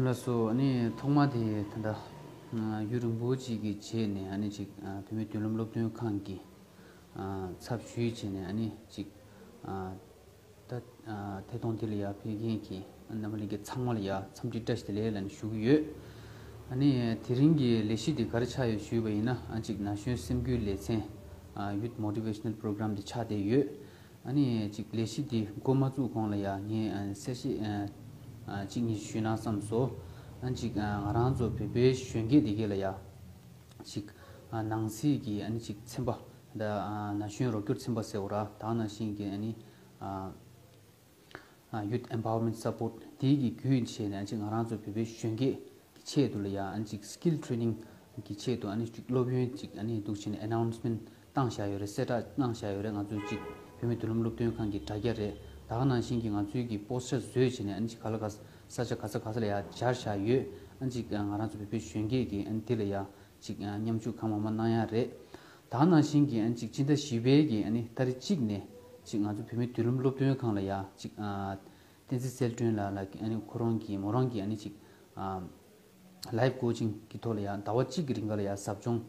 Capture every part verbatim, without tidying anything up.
ལགས་སོ། ཨ་ནི་ཐོག་མ་དེ་ད་ལྟ་ཨ་ཡུན་རིང་པོ་ཅིག་གི་རྗེས་ནས་ཨ་ནི་ཅིག་ཨ་བུད་མེད་མདུན་ལམ་སློབ་སྟོན་ཁང་གི་ཨ་ཚབ་ཞུས་བྱས་ནས་ཨ་ནི་ཅིག་ཨ་ད་ཨ་ཐད་གཏོང་དེ་ལ་ཡར་ཕེབས་མཁན་གྱི་རྣམ་པ་ལྷན་རྒྱས་ཚང་མ་ལ་ཡར་འཚམས་འདྲི་བཀྲ་ཤིས་བདེ་ལེགས་ལབ་ནས་ཞུ་གི་ཡོད། ཨ་ནི་དེ་རིང་གི་ལས་གཞི་དེ་ག་རེ་ཆགས་ཡོད་ཞུས་པ་ཡིན་ན། ཨ་ཅིག་ན་གཞོན་སེམས་འགུལ་ལེ་ཚན་ཨ་Youth Motivational Program དེ་ཆགས་བསྡད་ཡོད། ཨ་ནི་ཅིག་ལས་གཞི་འདི་འགོ་མ་བཙུགས་གོང་ལ་ཡ་ངས་ཨ་གསལ་བཤད་ཨ་ཨ་གཅིག་གཉིས་ཞུས་ན་བསམ་སོང་། ཨ་ཅིག་ཨ་ང་རང་ཚོ་བོད་པའི་གཞོན་སྐྱེས་འདི་གས་ལ་ཡ་ཅིག་ཨ་ནང་སྲིད་ཀྱི་ཨ་ནི་ཅིག་ཚན་པ་ད་ཨ་ན་གཞོན་རོགས་སྐྱོར་ཚན་པ་ཟེར་བ་ར། ད་ག་ནང་བཞིན་གྱི་ཨ་ནི་ཨ་ཨ་Youth Empowerment Support དེའི་གི་བརྒྱུད་བྱས་ནས་ཨ་ཅིག་ང་རང་ཚོ་བོད་པའི་གཞོན་སྐྱེས་ཀྱི་ཆེད་དུ་ལ་ཡ་ཨ་ཅིག་Skill Training གི་ཆེད་དུ་ཨ་ནི་ཅིག་སློབ་ཡོན་ཅིག་ཨ་ནི་འདུག་བྱས་ནས་announcement བཏང་བཞག་ཡོད་རེད། གསལ་བསྒྲགས་གནང་བཞག་ཡོད་རེད། ང་ཚོའི་ཅིག་བུད་མེད་མདུན་ལམ་སློབ་སྟོན་ཁང་གི་དྲ་རྒྱ་རེད། ད་ག་ནང་བཞིན་གྱི་ང་ཚོའི་གི་པོ་སི་ཊར་བཟོས་བྱས་ནས་ཨ་ནི་ཅིག་ག་ལ་ག་ས་ཆ་ག་ས་ག་ས་ལ་ཡ་སྦྱར་བཞག་ཡོད། ཨ་ནི་ཅིག་ང་རང་ཚོ་བོད་པའི་གཞོན་སྐྱེས་ཀྱི་ཨ་ནི་དེ་ལ་ཡ་ཅིག་མཉམ་ཞུགས་གང་མང་མང་གནང་ཡ་རེད། ད་ག་ནང་བཞིན་གྱི་ཨ་ནི་ཅིག་སྤྱི་ཟླ་བཞི་པའི་གི་ཨ་ནི་ཏ་རིག་གཅིག་ནས་ཅིག་ང་ཚོ་བུད་མེད་མདུན་ལམ་སློབ་སྟོན་ཁང་ལ་ཡ་ཅིག་ཨ་བསྟན་འཛིན་གསལ་སྒྲོན་ལགས་ལ་ཨ་ནི་ཁོ་རང་གི་མོ་རང་གི་ཨ་ནི་ཅིག་ཨ་ལའིཕ་ཀོ་ཅིང་གི་ཐོག་ལ་ཡ་ཟླ་བ་གཅིག་གི་རིང་ག་ལ་ཡ་ཟབ་སྦྱོང་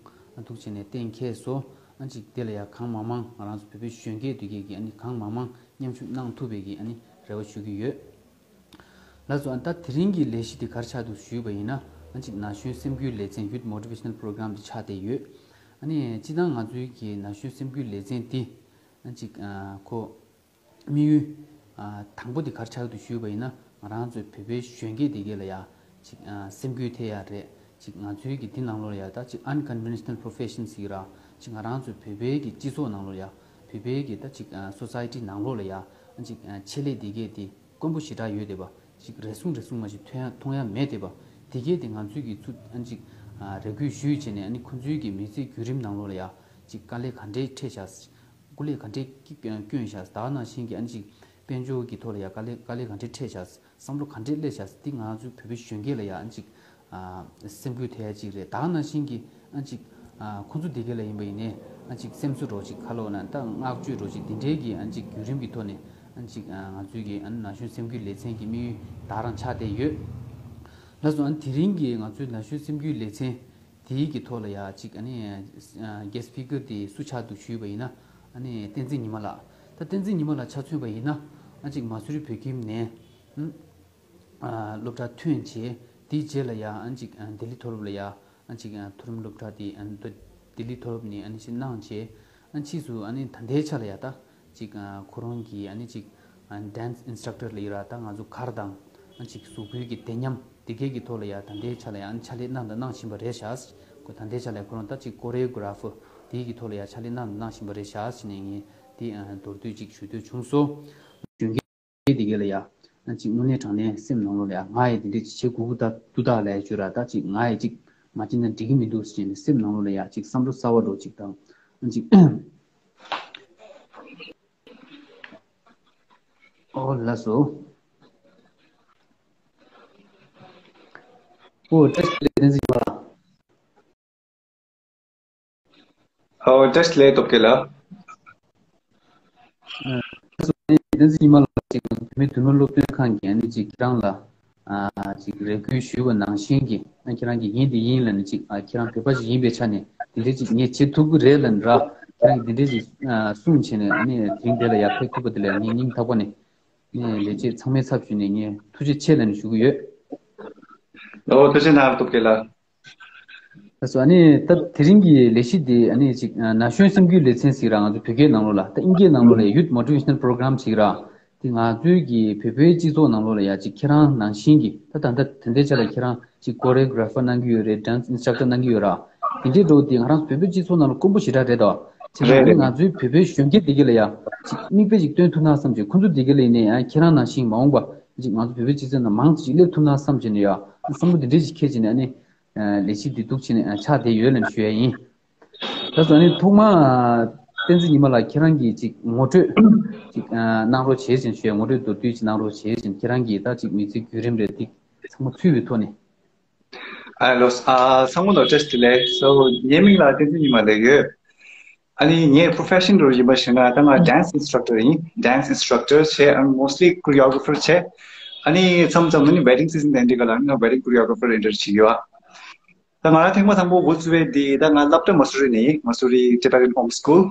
འདུག་བྱས་ནས་གཏན་འཁེལ་སོང་། ཨ་ཅིག་དེ་ལ་ཡ་གང་མང་མང་ང་རང་ཚོ་བོད་པའི་གཞོན་སྐྱེས་དེ་གས་ཀྱི་ཨ་ནི་གང་མང་མང་མཉམ་ཞུགས་གནང་ཐུབ་པའི་གི་ཨ་ནི་རེ་བ་ཞུ་གི་ཡོད། ལགས་སོ། ཨ་ད་དེ་རིང་གི་ལས་གཞི་དེ་ག་རེ་ཆགས་འདུག་ཞུས་པ་ཡིན་ན། ཨ་ཅིག་ན་གཞོན་སེམས་འགུལ་ལེ་ཚན་Youth Motivational Program དེ་ཆགས་བསྡད་ཡོད། ཨ་ནི་སྤྱིར་བཏང་ང་ཚོའི་གི་ན་གཞོན་སེམས་འགུལ་ལེ་ཚན་འདི་ཨ་ཅིག་ཨ་ཁོ་དམིགས་ཡུལ་ཨ་དང་པོ་དེ་ག་རེ་ཆགས་འདུག་ཞུས་པ་ཡིན་ན། ང་རང་ཚོའི་བོད་པའི་གཞོན་སྐྱེས་དེ་གས་ལ་ཡ་ཅིག་ཨ་སེམས་འགུལ་ཐེབས་ཡ་རེད། ཅིག་ང་ཚོའི་གི་འདི་ནང་ལོགས་ལ་ཡ་ད་ཅིག་unconventional profession ཟེར་གི་ར། ཅིག་ང་རང་ཚོའི་བོད་པའི་གི་སྤྱི་ཚོགས་ནང་ལོགས་ལ་ཡ། བོད་པའི་གི་ད་ཅིག་ཨ་སོ་སའི་ཊི་ནང་ལོགས་ལ་ཡ་ཅིག་ཨ་ཆེད་ལས་དེ་གས་དེ་དཀོན་པོ་ཞེ་དྲག་ཡོད་བསྡད་པ། ཅིག་རེ་ཟུང་རེ་ཟུང་མ་ཞིག་ཐོན་ཡ་མཐོང་ཡ་མེད་བསྡད་པ། དེ་གས་དེ་ང་ཚོའི་གི་ཚུར་ཨ་ཅིག་ཨ་རེ་སྐུལ་ཞུས་བྱས་ནས་ཨ་ནི་ཁོང་ཚོའི་གི་མི་ཚེ་བརྒྱུད་རིམ་ནང་ལོགས་ལ་ཡ་ཅིག་དཀའ་ལས་ག་འདྲས་འཕྲད་ཤག་སྐུ་ལས་ག་འདྲས་ཀྱི་བསྐྱོན་ཤག་ད་ག་ནང་བཞིན་གྱི་ཨ་ནི་ཅིག་དཔལ་འབྱོར་གྱི་ཐོག་ལ་ཡ་དཀའ་ལས་དཀའ་ལས་ག་འདྲས་འཕྲད་ཤག་བསམ་བློ་ག་འདྲས་སླེབས་ཤག་འདི་ང་ཚོའི་བོད་པའི་གཞོན་སྐྱེས་ལ་ཡ་ཨ་ནི་ཅིག་ཨ་སེམས་འགུལ་ཐེབས་ཡ་ཅིག་རེད། ད་ག་ནང་བཞིན་གྱི་ཨ་ནི་ཅིག་ཨ་ཁོང་ཚོ་དེ་གས་ལ་ཡིན་པ་ཡིན་ནའི་ཨ་ནི་ཅིག་སེམས་གསོ་འདྲ་ཅིག་ཁ་ལོག་ན་ད་བསྔགས་བརྗོད་འདྲ་ཅིག་འདི་འདྲའི་གི་ཨ་ནི་ཅིག་བརྒྱུད་རིམ་གྱི་ཐོག་ནས་ཨ་ནི་ཅིག་ཨ་ང་ཚོའི་གི་ཨ་ནི་ན་གཞོན་སེམས་འགུལ་ལེ་ཚན་གྱི་དམིགས་ཡུལ་ད་རང་ཆགས་བསྡད་ཡོད། ལགས་སོ། ཨ་ནི་དེ་རིང་གི་ང་ཚོའི་ན་གཞོན་སེམས་འགུལ་ལེ་ཚན་དེའི་གི་ཐོག་ལ་ཡ་ཅིག་ཨ་ནི་ཨ་guest speaker དེ་སུ་ཆགས་འདུག་ཞུས་པ་ཡིན་ན། ཨ་ནི་བསྟན་འཛིན་ཉི་མ་ལགས། ད་བསྟན་འཛིན་ཉི་མ་ལགས་ཆ་མཚོན་པ་ཡིན་ན། ཨ་ཅིག་མ་སུ་རི་བོད་ཁྱིམ་ནས་ཨ་སློབ་གྲྭ་ཐོན་བྱས། དེའི་རྗེས་ལ་ཡ་ཨ་ཅིག་ཨ་ལྡི་ལི་མཐོ་སློབ་ལ་ཡ་ཨ་ཅིག་ཨ་མཐོ་རིམ་སློབ་གྲྭ་དེ་ཨ་ལྡི་ལི་མཐོ་སློབ་ནས་ཨ་ནི་ཅིག་གནང་བྱས། ཨ་ཕྱིས་སུ་ཨ་ནི་ད་ལྟའི་ཆ་ལ་ཡ་ད་ཅིག་ཨ་ཁོ་རང་གི་ཨ་ནི་ཅིག་ཨ་dance instructor ལ་ཡོད་ར། ད་ང་ཚོ་གར་དང་ཨ་ཅིག་གཟུགས་པོའི་གི་བདེ་ཉམས་དེ་གས་ཀྱི་ཐོག་ལ་ཡ་ད་ལྟའི་ཆ་ལ་ཡ་ཨ་ནི་ཕྱག་ལས་གནང་དང་གནང་བཞིན་པ་རེད་ཤག་ཁོ་ད་ལྟའི་ཆ་ལ་ཡ་ཁོ་རང་ད་ཅིག་choreographer དེའི་གི་ཐོག་ལ་ཡ་ཕྱག་ལས་གནང་དང་གནང་བཞིན་པ་རེད་ཤག་ཟེར་ནས་ངས་དེ་ཨ་མདོར་བསྡུས་ཅིག་ཞུ་འདོད་བྱུང་སོང་། གཞོན་སྐྱེས་དེ་གས་ལ་ཡ་ཨ་ཅིག་དངོས་གནས་དྲང་གནས་སེམས་ནང་ལོགས་ལ་ཡ་ང་ཡི་དེ་འདྲས་ཅིག་བྱེད་དགོས་ཀྱི་ད་འདུག་ད་ལབ་ཡ་ཅིག་ཡོད་ར། ད་ཅིག་ང་ཡི་ཅིག་མ་བྱས་ན་འགྲིག་གི་མི་འདུག་ཟེར་ནས་སེམས་ནང་ལོགས་ལ་ཡ་ཅིག་བསམ་བློ་གསར་བ་འདྲ་ཅིག་དང་ཨ་ཅིག་ཨོ་ལགས་སོ། ཨོ་བཀྲ་ཤིས་བདེ་ལེགས་བསྟན་འཛིན་ཉི་མ་ལགས། ཨོ་བཀྲ་ཤིས་བདེ་ལེགས་སྟོབས་རྒྱལ་ལགས། ཨ་ལགས་སོ། བསྟན་འཛིན་ཉི་མ་ལགས་ཅིག་བོད་མིའི་མདུན་ལམ་སློབ་སྟོན་ཁང་གིས་ཨ་ནི་ཅིག་ཁྱེད་རང་ལ་ཨ་ཅིག་རེ་སྐུལ་ཞུས་པ་ནང་བཞིན་གྱི་ཨ་ཁྱེད་རང་གིས་ཡིན་དེ་ཡིན་ལབ་ནས་ཅིག་ཨ་ཁྱེད་རང་བོད་པ་ཞིག་ཡིན་པའི་ཆ་ནས་དེ་འདྲའི་ཅིག་ངས་བྱེད་ཐུབ་ཀྱི་རེད་ལབ་ནས་ར། ཁྱེད་རང་གིས་དེ་འདྲའི་ཅིག་ཨ་གསུངས་བྱས་ནས་ཨ་ནི་དེང་འདི་ལ་ཡར་ཕེབས་ཐུབ་པ་དེ་ལ་ངས་སྙིང་ཐག་པ་ནས་ངས་ལས་བྱེད་ཚང་མའི་ཚབ་ཞུས་ནས་ངས་ཐུགས་རྗེ་ཆེ་ལབ་ནས་ཞུ་གི་ཡོད། ཨོ་ཐུགས་རྗེ་གནང་སྟོབས་རྒྱལ་ལགས། ལགས་སོ། ཨ་ནི་ད་དེ་རིང་གི་ལས་གཞི་འདི་ཨ་ནི་ཅིག་ན་གཞོན་སེམས་འགུལ་ལེ་ཚན་ཟེར་ར། ང་ཚོ་བོད་སྐད་ནང་ལོགས་ལ། ད་ཨིན་སྐད་ནང་ལོགས་ལ་Youth Motivational Program ཟེར་ར། དེ་ང་ཚོའི་གི་བོད་པའི་སྤྱི་ཚོགས་ནང་ལོགས་ལ་ཡ་ཅིག་ཁྱེད་རང་ནང་བཞིན་གྱི་ད་ད་ལྟ་ད་ལྟའི་ཆ་ལ་ཁྱེད་རང་ཅིག་choreographer གནང་གི་ཡོད་རེད། Dance instructor གནང་གི་ཡོད་ར། དེ་འདྲའི་འགྲོ་དེ་ང་རང་བོད་པའི་སྤྱི་ཚོགས་ནང་ལ་དཀོན་པོ་ཞེ་དྲག་རེད་དོ། བྱས་ཙང་ཨ་ནི་ང་ཚོའི་བོད་པའི་གཞོན་སྐྱེས་དེ་ག་ལ་ཡ་ཅིག་མིག་དཔེ་ཅིག་སྟོན་ཐུབ་ན་བསམ་བྱས། ཁོང་ཚོ་དེ་ག་ལ་ཡིན་ནའི་ཡང་ཁྱེད་རང་ནང་བཞིན་མ་འོངས་པ་ཅིག་ང་ཚོ་བོད་པའི་སྤྱི་ཚོགས་ནང་མང་ཙམ་ཅིག་སླེབས་ཐུབ་ན་བསམ་བྱས་ནས་ཡ་བསམ་བློ་དེ་འདྲས་ཅིག་འཁྱེར་བྱས་ནས་ཨ་ནི། ལས་གཞི་འདི་འདུག་བྱས་ནས་ཆགས་བསྡད་ཡོད་ལབ་ཞུ་ཡ་ཡིན། ད་སོ་ནི་ཐོག་མ་བསྟན་འཛིན་ཉི་མ་ལགས་ཁྱེད་རང་གིས་ཅིག་ངོ་སྤྲོད་ཅིག་གནང་རོགས་བྱས་ཟིན་ཞུ་ཡ། ངོ་སྤྲོད་མདོར་བསྡུས་ཅིག་གནང་རོགས་བྱས་ཟིན། ཁྱེད་རང་གིས་ད་ཅིག་མི་ཚེ་བརྒྱུད་རིམ་རེད་འདི་ཚང་མ་ཚུད་པའི་ཐོག་ནས། ཨ་ལོ། ཨ་ཚང་མ་ལ་བཀྲ་ཤིས་བདེ་ལེགས། སོ་ངའི་མིང་ལ་བསྟན་འཛིན་ཉི་མ་ལབ་ཡོད། ཨ་ནི་ངའི་profession འདྲ་ཡིན་པ་ཞིག་ན་ད་ང་dance instructor ཡིན། Dance instructor བྱས། ཨ་mostly choreographer བྱས། ཨ་ནི་མཚམས་མཚམས་ནི་wedding season དེ་འདྲའི་སྐབས་ལ་ཨ་ནི་ང་wedding choreographer དེ་འདྲ་བྱེད་ཀྱི་ཡོད། ད་ང་རང་ཐེངས་མ་དང་པོ་འགོ་བཙུགས་པའི་དེ་ད་ང་སློབ་གྲྭ་མ་སུ་རི་ནས། མ་སུ་རི་Tibetan Home School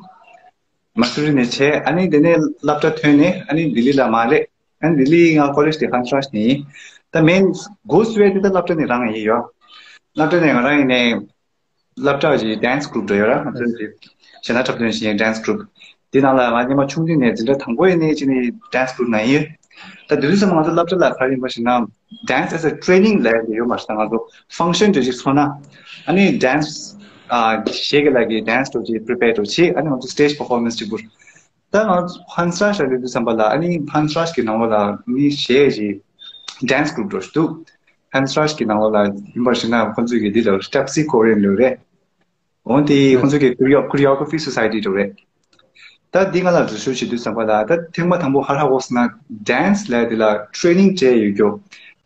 མ་སུ་རི་ནས་བྱས། ཨ་ནི་དེ་ནས་སློབ་གྲྭ་ཐོན་ནས་ཨ་ནི་ལྡི་ལི་ལ་མར་སླེབས། ཨ་ནི་ལྡི་ལི་ང་ཀོ་ལེཇ་དེ་ཧན་སི་རཱཇ་ནས་ཡིན། ད་མེན་འགོ་བཙུགས་པའི་དེ་ད་སློབ་གྲྭ་ནས་རང་ཡིན་ཡོད། སློབ་གྲྭ་ནས་ང་རང་ཡིན་ནས་སློབ་གྲྭ་གི་dance group འདྲ་ཡོད་ར། ང་ཚོའི་གཞས་སྣ་འཁྲབ་སྟོན་བྱེད་མཁན་dance group དེ་ནང་ལ་ང་སྔོན་མ་ཆུང་དུས་ནས་འཛིན་གྲྭ་དང་པོ་ཡིན་ནས་ཅི་ནས་dance group ནང་ཡིན། ད་དེ་དུས་ཙམ་ང་ཚོ་སློབ་གྲྭ་ལ་ག་རེ་ཡིན་པ་ཞེ་ན། dance as a training ལབ་ཡག་ཡོད་མ་རེད། ད་ང་ཚོ་function འདྲ་ཞིག་ཚོགས་ན་ཨ་ནི་dance གཞས་ཀྱི་ལ་གི་dance འདྲ་ཅིག་prepare འདྲ་བྱེད། ཨ་ནི་ང་ཚོ་stage performance ཅིག་འབུལ། ད་ང་ཧན་སི་རཱཇ་ལ་སླེབས་དུས་ཙམ་པ་ལ་ཨ་ནི་ཧན་སི་རཱཇ་གི་ནང་ལོགས་ལ་ནི་གཞས་ཀྱི་dance group འདྲ་ཞིག་འདུག་ཧན་སི་རཱཇ་གི་ནང་ལོགས་ལ་ཡིན་པར་ཞིག་ན་ཁོང་ཚོས་ཀྱི་འདི་ལ་Stepsy Korean ལབ་རེད། འོན་ཏེ་ཁོང་ཚོས་ཀྱི་Choreo- Choreography Society འདྲ་རེད། ད་འདི་ང་ལ་འཛུལ་ཞུགས་བྱེད་དུས་ཙམ་པ་ལ་ད་ཐེངས་མ་དང་པོ་ཧ་ཧ་གོ་སོང་ན་dance ལབ་དེ་ལ་training བྱས་ཡོད་རྒྱུ།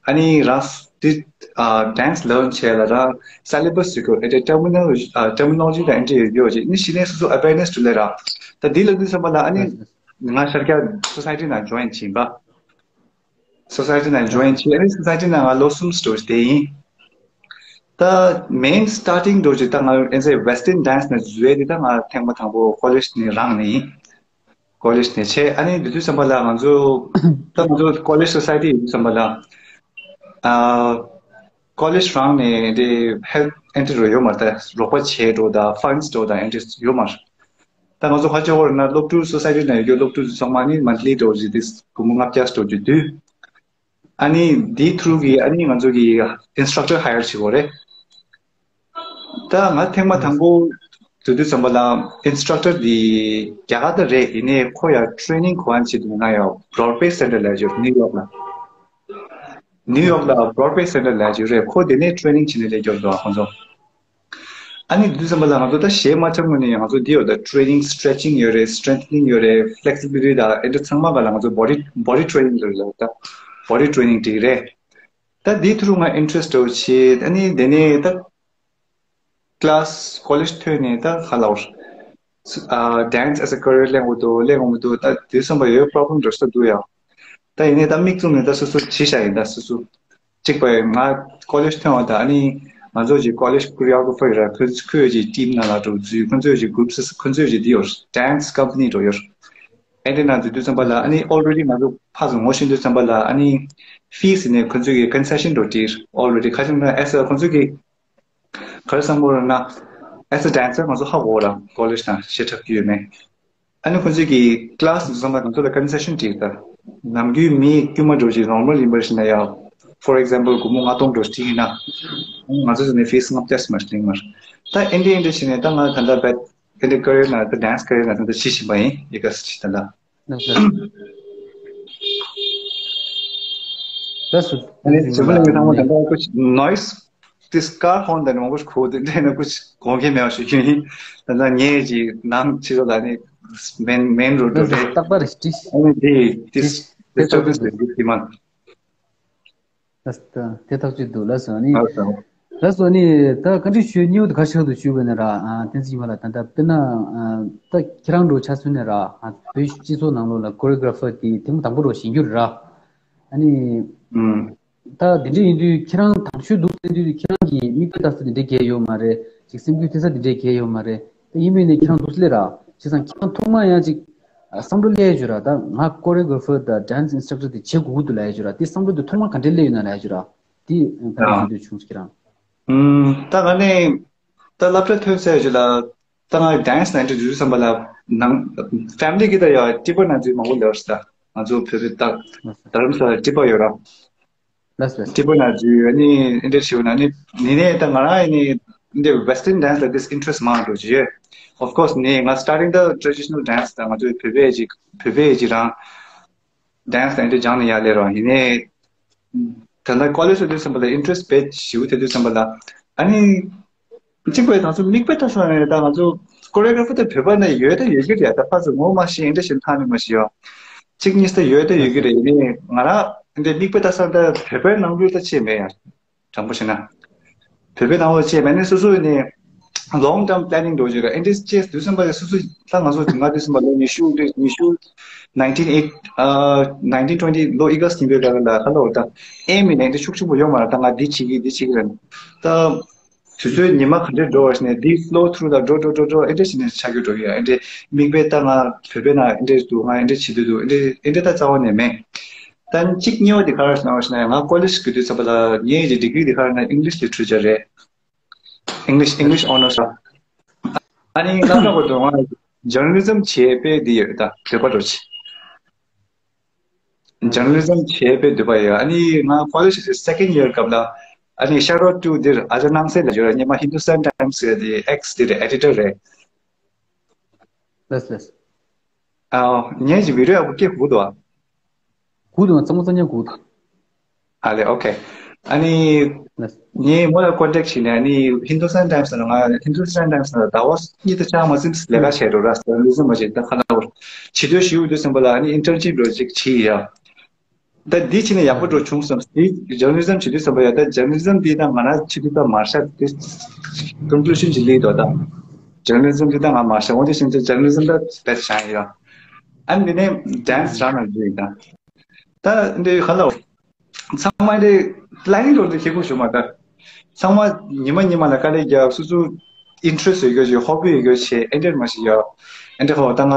ཨ་ནི་རང་འདི་dance learn བྱས་ལ་རང་syllabus ཡོད་རྒྱུ། ཨེ་འདྲ་terminology terminology དང་ཨེ་འདྲ་ཡོད་རྒྱུ་ཅིག་ནི་གཞི་ནས་སོ་སོ་awareness འགྲོ་ལེ་ར། ད་འདི་ལ་དུས་ཙམ་པ་ལ་ཨ་ནི་ང་ཤར་རྒྱག་society ནང་join བྱིན་པ། society ནང་join བྱས། ཨ་ནི་society ནང་ང་ལོ་གསུམ་སྟོར་དེ་ཡིན། ད་main starting འགྲོ་རྒྱུ་ད་ང་ཨེ་འདྲ་western dance ནས་འཛུལ་བའི་དེ་ད་ང་ཐེངས་མ་དང་པོ་ཀོ་ལེཇ་ནས་རང་ནས་ཡིན། ཀོ་ལེཇ་ནས་བྱས། ཨ་ནི་དེ་དུས་ཙམ་པ་ལ་ང་ཚོ་ད་ང་ཚོ་ཀོ་ལེཇ་སོ་སའི་ཊི་ཡིན་དུས་ཙམ་པ་ལ་ཨ་ཀོ་ལེཇ་རང་ནས་དེ་help ཨེ་འདྲ་རོ་ཡོད་མ་རེད། ད་རོགས་པ་བྱས་འགྲོ་ད་funds འགྲོ་ད་ཨེ་འདྲ་ཡོད་མ་རེད། ད་ང་ཚོ་ཧ་ཅང་བོར་ན་སློབ་ཕྲུག་སོ་སའི་ཊི་ནང་ཡོད་རྒྱུ་སློབ་ཕྲུག་ཚང་མ་ནི་monthly འགྲོ་རྒྱུ་དེ་སྒོར་མོ་ལྔ་བརྒྱ་འགྲོ་རྒྱུ་དུས། ཨ་ནི་འདི་through གི་ཨ་ནི་ང་ཚོ་གི་instructor hire བྱེད་དགོས་རེད། ད་ང་ཐེངས་མ་དང་པོ་འཛུལ་དུས་ཙམ་པ་ལ་instructor འདི་རྒྱ་གར་ད་རེད། ཡིན་ནའི་ཁོ་ཡ་training གོ་བ་བྱེད་དུས་ན་ཡ་Broadway Center ལ་ཡོད། ནིའུ་ཡོག་ལ། ནིའུ་ཡོག་ལ་Broadway Center ལ་ཡོད་རེད། ཁོ་དེ་ནས་training བྱེད་ནས་ལས་རྒྱུ་འདུག་ཁོ་ཚོ། ཨ་ནི་དུས་ཙམ་པ་ལ་ང་ཚོ་ད་གཞས་མ་འཁྲབ་སྔོན་ནས་ང་ཚོ་འདི་ཡོད། ད་training stretching ཡོད་རེད། strengthening ཡོད་རེད། flexibility ད་ཨེ་འདྲ་ཚང་མ་ག་ལ་ང་ཚོ་body body training ལ་ལ་ད་body training འགྲིག་རེད། ད་འདི་ཐུ་རུ་ང་interest འདྲ་བོ་བྱེད། ཨ་ནི་དེ་ནས་ད་class college ཐོན་ནས་ད་ག་ལ་བར་ཨ་dance as a career ལེན་དགོས་འདུག་ལེན་དགོས་མི་འདུག་ད་དུས་ཙམ་པ་ཡོད་problem འདྲ་ས་འདུག་ཡ། ད་ཡིན་ནའི་ད་མིག་བཙུམ་ནས་ད་སོ་སོ་བྱེད་བཞག་ཡིན། ད་སོ་སོ་གཅིག་པ་ཡིན། ང་ཀོ་ལེཇ་ཐོན་བ་དང་ཨ་ནི་ང་ཚོ་གི་ཀོ་ལེཇ་choreographer ཡོད་ར། ཁོས་ཁོས་ཀྱི་team ནང་ལ་འགྲོ་འཛུལ། ཁོ་ཚོས་ཀྱི་group ཁོ་ཚོས་ཀྱི་འདི་ཡོད། dance company འགྲོ་ཡོད། ཨེ་འདྲ་ནང་འཛུལ་དུས་ཙམ་པ་ལ་ཨ་ནི་already ང་ཚོ་ཕར་ཚུར་ངོ་ཤེས་དུས་ཙམ་པ་ལ་ཨ་ནི་fees ནས་ཁོ་ཚོས་ཀྱི་concession འགྲོ་སྟེར། already ཁ་ཅིག་ན་as a ཁོ་ཚོས་ཀྱི་ག་རེ་བསམ་བློ་ར་ན། as a dancer ང་ཚོ་ཧ་གོ་ར་ཀོ་ལེཇ་དང་གཞས་འཁྲབ་ཀྱི་ཡོད་མེད། ཨ་ནི་ཁོ་ཚོས་ཀྱི་class འདི་ཚང་མ་ང་ཚོ་ལ་concession སྤྲད་ད། ནམ་རྒྱུན་མི་དཀྱུས་མ་འགྲོ་ཅིག་normal ཡིན་པ་ཞིག་ན་ཡང་། for example སྒོར་མོ་ལྔ་སྟོང་འགྲོ་སྤྲད་ཡིན་ན། ང་ཚོ་ཚོ་ནས་fees ལྔ་བརྒྱ་ཙམ་མ་སྤྲད་མར། ད་ཨེ་འདྲ་ཨེ་འདྲ་བྱས་ནས་ད་ང་ད་ལྟ་བེད་ཨེ་འདྲ་career ན་ད་dance career ན་ད་ལྟ་ཤི་བཞིན་པ་ཡིན། ཡི་ག་སི་ད་ལྟ། ལགས་སོ། ཨ་ནི་ཞུ་བ་ལ་ངས་ཚང་མ་ད་ལྟ་ཀུ་noise དེ་ཀར་ཧོན་དང་མང་པོ་ཞིག་གོ་དེ་འདྲས་ན་ཀུ་གོང་ཁེ་མེད་པ་ཞུ་རྒྱུ་ཡིན། ད་ལྟ་ངས་ཀྱི་ནང་ཕྱི་ལོགས་ལ་ནི་main main road རེད། རྟག་པར་ཀྲིས། ཨ་ནི་དེ་དེ་ཀྲིས་disturbance རེད་དེ་མ། ལགས་སོ། དེ་ཐག་གཅོད་འདུག་ལགས་སོ་ནི། ལགས་སོ། ལགས་སོ་ནི་ད་བཀའ་འདྲི་ཞུ་སྙིང་དུ་ག་ཤག་ཏུ་ཞུས་པ་ནི་ར། བསྟན་འཛིན་ཉི་མ་ལགས་ད་ལྟ་དཔེར་ན་ད་ཁྱེད་རང་འགྲོ་ཆ་སོན་ནས་ར། བོད་སྤྱི་ཚོགས་ནང་ལོགས་ལ་choreographer དེ་ཐེངས་མ་དང་པོ་རོ་ཞིག་གྱུར་ར། ཨ་ནི། ད་དེ་འདྲ་ཡིན་དུས་ཁྱེད་རང་དང་ཤོས་འདུག་བསྟན་དུས་ཁྱེད་རང་གི་མིག་དཔེ་ལྟ་ས་དེ་འདྲ་གས་ཡོད་མ་རེད། ཅིག་སེམས་འགུལ་ཐེབས་ས་དེ་འདྲ་གས་ཡོད་མ་རེད། ད་ཡིན་མིན་ནས་ཁྱེད་རང་འདུག་སླེ་ར། བྱས་ཙང་ཁྱེད་རང་ཐོག་མ་ཡང་ཅིག་བསམ་བློ་སླེ་ཡ་ཅིག་ར། ད་ང་choreographer དང་dance instructor དེ་བྱེད་དགོས་ཀྱི་འདུག་ལབ་ཡ་ཅིག་ར། དེ་བསམ་བློ་དེ་ཐོག་མ་ག་འདྲ་སླེ་ཡོད་ན་ལབ་ཡ་ཅིག་ར། དེ་ག་འདྲ་ཞིག་འདུག་བྱུང་ཟེར་ཁྱེད་རང་། ད་ང་ནི་ད་སློབ་གྲྭ་ཐོན་ཚར་ཡ་ཅིག་ལ་ད་ང་dance ལ་interest ཡོད་བསམ་པ་ལ་ནང་family གི་ད་ཡ་ཊི་པ་ན་ཚོས་མང་པོ་ལབ་ས། ད་ང་ཚོ་བོད་པའི་ད་རྡ་རམ་ས་ལ་ཊི་པ་ཡོད་ར། ལགས་ལགས། ཊི་པ་ན་ཚོས་ཨ་ནི་interest ཡོད་ན་ནི་ནི་ནས་ད་ང་རང་ཨ་ནི་འདི་western dance ལ་this interest མང་འགྲོ་གི་ཡོད། Of course ནི་ང་starting the traditional dance ད་ང་ཚོའི་བོད་པའི་ཅིག་བོད་པའི་ཅིག་རང་dance ལ་interest སྦྱངས་ནས་ཡར་སླེབས་ར། ཡིན་ནའི་ད་ལྟ་ཀོ་ལེཇ་ལ་དུས་ཙམ་པ་ལ་interest དཔེ་ཞེ་པོ་དེ་དུས་ཙམ་པ་ལ་ཨ་ནི། གཅིག་པའི་ང་ཚོ་མིག་དཔེ་ལྟ་སོང་ནས་ད་ང་ཚོ་choreographer དེ་བོད་པ་ནས་ཡོད་དེ་ཡོད་ཀྱི་རེད། ད་ཕར་ཚུར་ངོ་མ་ཤེས་འདྲ་ཞིག་ཐང་ནས་མ་ཤེས་ཡོ། གཅིག་གཉིས་ད་ཡོད་དེ་ཡོད་ཀྱི་རེད། ཡིན་ནའི་ང་རང་འདི་མིག་དཔེ་ལྟ་སོང་ད་བོད་པའི་ནང་ལུགས་ད་ཅེས་མེད་ཡ། དྲང་པོ་བཤད་ན། བོད་པའི་ནང་ལུགས་ཅེས་མེད་ནས་སོ་སོ་ནས་ long term planning འགྲོ་བཞིན་ར། ཨེ་འདྲས་ཅེས་དུས་གསུམ་པ་སོ་སོ་ད་ང་ཚོ་ང་དུས་གསུམ་པ་ལོ་ཉི་ཤུ་ཉི་ཤུ་nineteen eight ཨ་nineteen twenty ལོ་ཨི་ག་སི་ཉིན་པའི་ག་ལ་ཧ་ལོ་ད་ཨེམ་མི་ནས་འདི་ཤུགས་ཆེན་པོ་ཡོད་མ་རེད། ད་ང་འདི་བྱེད་ཀྱི་འདི་བྱེད་ཀྱི་རེད། ད་དུས་ཚོད་ཉི་མ་ག་འདྲས་འགྲོ་བ་ཞིག་ནས་འདི་flow through ལ་འགྲོ་འགྲོ་འགྲོ་འགྲོ་ཨེ་འདྲས་ཞིག་ནས་ཆགས་ཀྱི་འགྲོ་གི་ཡ། ཨེ་འདྲས་མིག་དཔེ་ད་ང་བོད་པའི་ནང་ཨེ་འདྲས་འདུག་ང་ཨེ་འདྲས་བྱེད་དུས་འདུག་ཨེ་འདྲས་ཨེ་འདྲས་ད་རྩ་བ་ནས་མེད། ད་གཅིག་གཉིས་པ་འདི་ག་རེ་ཞིག་ན་བ་ཞིག་ན་ཡ། ང་ཀོ་ལེ་ཇི་གི་དུས་ཚོད་པ་ལ་ངའི་ཀྱི་ཌི་གི་རི་འདི་ག་རེ་ན་ཨིང་ལིཤ་ལི་ཊི་རེ་ཅར་རེད། English English honours ར། ཨ་ནི་སློབ་གྲྭ་གོ་དོ་ང་ཇར་ནལ་ལི་ཛམ་བྱེད་པའི་འདི་ཡོད་ད་འདོད་པ་འགྲོ་ཆེ། ཇར་ནལ་ལི་ཛམ་བྱེད་པའི་འདོད་པ་ཡོད། ཨ་ནི་ང་ཀོ་ལེ་ཇི་དེ་སེ་ཀེན་ཌ་ཡར་སྐབས་ལ་ཨ་ནི་ཤའོ་ཊི་ཨའུཊ་ཊུ་འདིར་ཨ་ཅར་སྣང་གསལ་ལ་ཡོད་ར། སྔོན་མ་ཧིན་དུ་སྟན་ཊའིམ་སི་གི་དེ་ཨེགས་དེ་རེད་ཨེ་ཌི་ཊར་རེད། ལགས་ལགས། ཨ་ངས་ཀྱི་བི་ཌི་ཡོ་ཡག་པོ་སྐྱེ་དགོས་འདུག་ཨ། གུ་དང་གཙང་མ་གཙང་རྐྱང་གུ་དང་། ཨ་ལེ་ཨོ་ཁེ། ཨ་ནི་ངས་མོ་ལ་ཀོན་ཊེག་བྱས་ནས་ཨ་ནི་ཧིན་དུ་སྟན་ཊའིམ་སི་ལ་ང་ཧིན་དུ་སྟན་ཊའིམ་སི་ལ་ཟླ་བ་གཉིས་དང་ཆ་མ་ཟིན་ལས་ཀ་བྱས་འགྲོ་ར། ཟེར་ལུས་སེམས་མ་བྱས་ད་ཁ་ལ་བར་བྱེད་འདོད་ཞུ་འདོད་སེམས་པ་ལ་ཨ་ནི་ཨིན་ཊརན་ཤིབ་འགྲོ་ཅིག་བྱས་ཡ། ད་འདི་བྱས་ནས་ཡག་པོ་འགྲོ་བྱུང་བསམ། འདི་ཇར་ནལ་ལི་ཛམ་བྱེད་དུས་བསམ་པ་ཡ། ད་ཇར་ནལ་ལི་ཛམ་འདི་ད་ང་རང་བྱེད་དུས་ད་མར་ཤག་དེ་ཀོན་ཀུ་ལུ་ཤན་ཅིག་ལེགས་འདུག་ད་ཇར་ནལ་ལི་ཛམ་འདི་ད་ང་མར་ཤག་འོན་ཏེ་ཤིན་ཏུ་ཇར་ནལ་ལི་ཛམ་ད་བེ་སི་ཊི་བྱ་ཡ་ཡ། ཨ་ནི་འདི་ནས་ཌན་སི་རང་ནང་བརྗོད་ཡིན་ད། ད་འདི་ག་ལ་ཚང་མ་འདི་པི་ལེ་ནིང་ལོར་འདི་ཁེ་ཁུ་ཞུ་མ་ད། ཚང་མ་ཉི་མ་ཉི་མ་ལ་དཀའ་ལས་རྒྱག་སོ་སོ་ཨིན་ཊི་རེ་སི་ཡོད་རྒྱུ་ཅིག་ཧོ་བི་ཡོད་རྒྱུ་ཅིག་ཨེ་འདྲ་མ་ཞིག་ཡོད། ཨེ་འདྲ་ཧོ་ད་ང་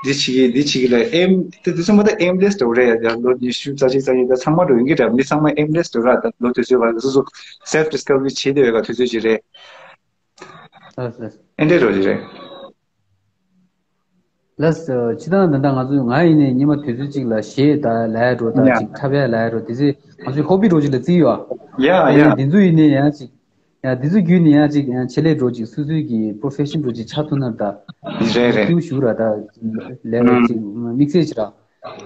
འདི་བྱེད་ཀྱི་འདི་བྱེད་ཀྱི་ལ་ཨེམ་དེ་དུས་ཚོད་མ་ད་ཨེམ་ལེ་སི་འགྲོ་རེད་ཡ། ལོ་ཉི་ཤུ་རྩ་གཅིག་རྩ་གཉིས་ད་ཚང་མ་འགྲོ་ཡིན་གྱི་འདྲ། མི་ཚང་མ་ཨེམ་ལེ་སི་འགྲོ་ར། ད་ལོ་དུས་ཚོད་བར་སོ་སོ་སེལ་ཕི་ཌིས་ཁ་ཝ་རི་བྱེད་བསྡད་ཡོད་ག་དུས་ཚོད་ཅིག་རེད། ལགས་ལགས། ཨེ་འདྲ་འགྲོ་གི་རེད། ལགས་སོ། སྤྱིར་བཏང་ད་ལྟ་ང་ཚོས་ང་ཡིན་ནའི་ཉི་མ་དུས་ཚོད་གཅིག་ལ་གཞས་ད་ལས་འགྲོ་ད་ཡ་ཅིག་འཁྲབ་ཡ་ལས་འགྲོ་དེ་ཚོས་ང་ཚོའི་ཧོ་བི་འདྲ་ཅིག་ལ་བརྩིས་ཡོད་ཨ། ཡ་ཡ། ཡིན་ནའི་འདི་ཚོ་ཡིན་ནའི་ཡང་ཅིག་ཡ་འདི་ཚོ་བརྒྱུད་ནས་ཡང་ཅིག་ཡང་ཆེད་ལས་འགྲོ་ཅིག་སོ་སོའི་གི་པོ་རོ་ཕེ་ཤན་འདྲ་ཅིག་ཆགས་ཐུབ་ན་ད་རེད་རེད། ཐུགས་ཞུ་ར་ད་ལས་ཅིག་དམིགས་བསལ་ཅིག་ར།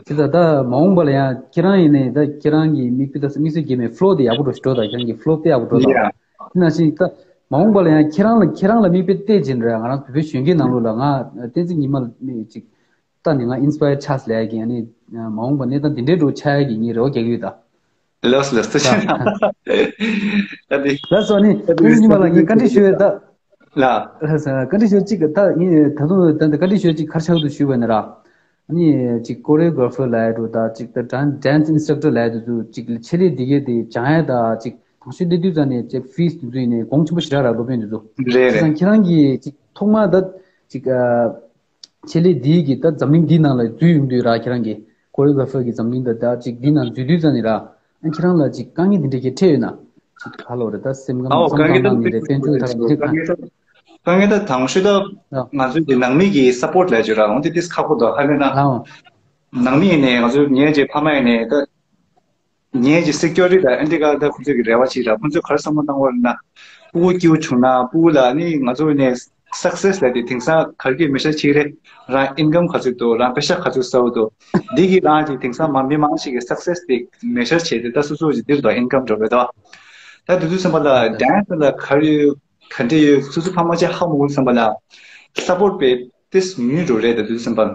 དེ་ད་ད་མ་འོངས་པ་ལ་ཡང་ཁྱེད་རང་ཡིན་ནའི་ད་ཁྱེད་རང་གི་མིག་དཔེ་ད་མིག་ཆུ་རྒྱས་མའི་ཕ་ལོ་དེ་ཡག་པོ་འགྲོ་ཞིག་འགྲོ་ད། ཁྱེད་རང་གི་ཕ་ལོ་དཔེ་ཡག་པོ་འགྲོ་ད། ཡ། དེ་ནང་བཞིན་ད་མ་འོངས་པ་ལ་ཡང་ཁྱེད་རང་ལ་ཁྱེད་རང་ལ་མིག་དཔེ་བལྟས་ཕྱིན་རེད། ང་རང་བོད་པའི་གཞོན་སྐྱེས་ནང་ལོགས་ལ་ང་བསྟན་འཛིན་ཉི་མ་ལ་ཅིག་ད་ནི་ང་ཨིན་སི་པ་ཡར་ཆགས་ལས་ཀྱི་ཨ་ནི་མ་འོངས་པ་གནས་སྟངས་དེ་འདྲའི་འགྲོ་ཆགས་ཡ་གི་ངའི་རེ་བ་རྒྱག་གི་ཡོད་ད། ལགས་ལགས་ཐུགས་རྗེ་གནང་། ད་དེ་ལགས་སོ་ནི་ད་བསྟན་འཛིན་ཉི་མ་ལ་ངས་བཀའ་འདྲི་ཞུ་ཡོད་ད། ལ། ལགས་སོ་བཀའ་འདྲི་ཞུ་གཅིག་ད་ངས་ད་དུང་ད་ད་བཀའ་འདྲི་ཞུ་གཅིག་ག་རེ་ཆགས་འདུག་ཞུས་པ་ཡིན་ན་ར། ཨ་ནི་ཅིག་ཀོ་རི་ཡོ་གྷ་ར་ཕར་ལབ་ཡ་འགྲོ་ད་ཅིག་ད་ཌན་ཌན་སི་ཨིན་སི་ཊྲག་ཊར་ལབ་ཡ་དེ་ཚོ་ཅིག་ཆེད་ལས་འདི་གས་དེ་སྦྱང་ཡ་ད་ཅིག་དང་ཤོས་སླེབས་དུས་ཙང་ནས་ཅིག་ཕི་སི་དེ་ཚོ་ཡིན་ནའི་གོང་ཆེན་པོ་ཞེ་དྲག་ར་སློབ་དཔོན་དེ་ཚོ། རེད་བྱས་རེད། ཙང་ཁྱེད་རང་གིས་ཅིག་ཐོག་མ་ད་ཅིག་ཨ་ཆེད་ལས་འདི་གི་ད་འཛམ་གླིང་འདི་ནང་ལ་འཛུལ་ཡོང་དུས་ར་ཁྱེད་རང་གིས་ཀོ་རི་ཡོ་གྷ་ར་ཕར་གི་འཛམ་གླིང་ད་ད་ཅིག་འདི་ནང་འཛུལ་དུས་ཙང་ནས་ར་ཨ་ཁྱེད་རང་ལ་ཅིག་དཀའ་ངལ་འདི་འདྲ་གས་འཕྲད་ཡོད་ན་ཅིག་ག་ལབ་རེད་ད་སེམས་ཁམས་ཨའོ་བསམ་དཀའ་སྟངས་ངལ་ནང་ནས་རེད་དཔལ་འབྱོར་ཐད་ནས་རེད་དཀའ་ཁ། ངལ་ད་དཀའ་ངལ་ད་དང་ཤོས་ད་ང་ཚོའི་གི་ནང་མི་གི་སཔོར་ཊི་ལབ་ཡ་ཅིག་ར་འོང་དེ་ཏིས་ཁག་པོ་འདུག་ཧ་ལས་ན། ལའོ། ནང་མི་ཡིན་ནའི་ང་ཚོའི་ངའི་ཅིག་ཕ་མ་ཡིན་ནའི་ད་ངའི་ཅིག་སི་ཀྱོ་རི་ཊི་ལ་ཨེ་འདི་ག་ད་ཁོ་ཚོའི་གི་རེ་བ་ཅིག་ར། ཁོ་ཚོས་ག་རེ་བསམ་བློ་བཏང་བ་རེད་ན་སྤུ་གུ་སྐྱིད་པོ་བྱུང་ན་སྤུ་གུ་ལ་ནི་ང་ཚོ་ནས་སག་སེ་སི་ལབ་དེ་དེང་སང་ག་རེ་གི་མེ་ཤར་བྱེད་ཀྱི་རེད། རང་ཨིན་ཀམ་ག་ཚོད་འདུག་རང་པེ་ཤག་ག་ཚོད་བསགས་འདུག་འདི་གི་རང་ཅིག་དེང་སང་མ་མི་མང་ཞིག་གི་སག་སེ་སི་དེ་མེ་ཤར་བྱེད་དེ་ད་སོ་སོ་ཅིག་འདིར་འདུག་ཨིན་ཀམ་འགྲོ་བས་འདུག་ད་དེ་དུས་ཙམ་པ་ལ་ཌན་སི་ལ་ག་རེ་ཡོད་ག་འདྲ་ཡོད་སོ་སོ་ཕ་མ་ཅིག་ཧ་མ་གོ་ཙམ་པ་ལ་སཔོར་ཊི་དཔེ་ཏིས་ཉུང་རུ་རེད་ད་དུས་ཙམ་པ།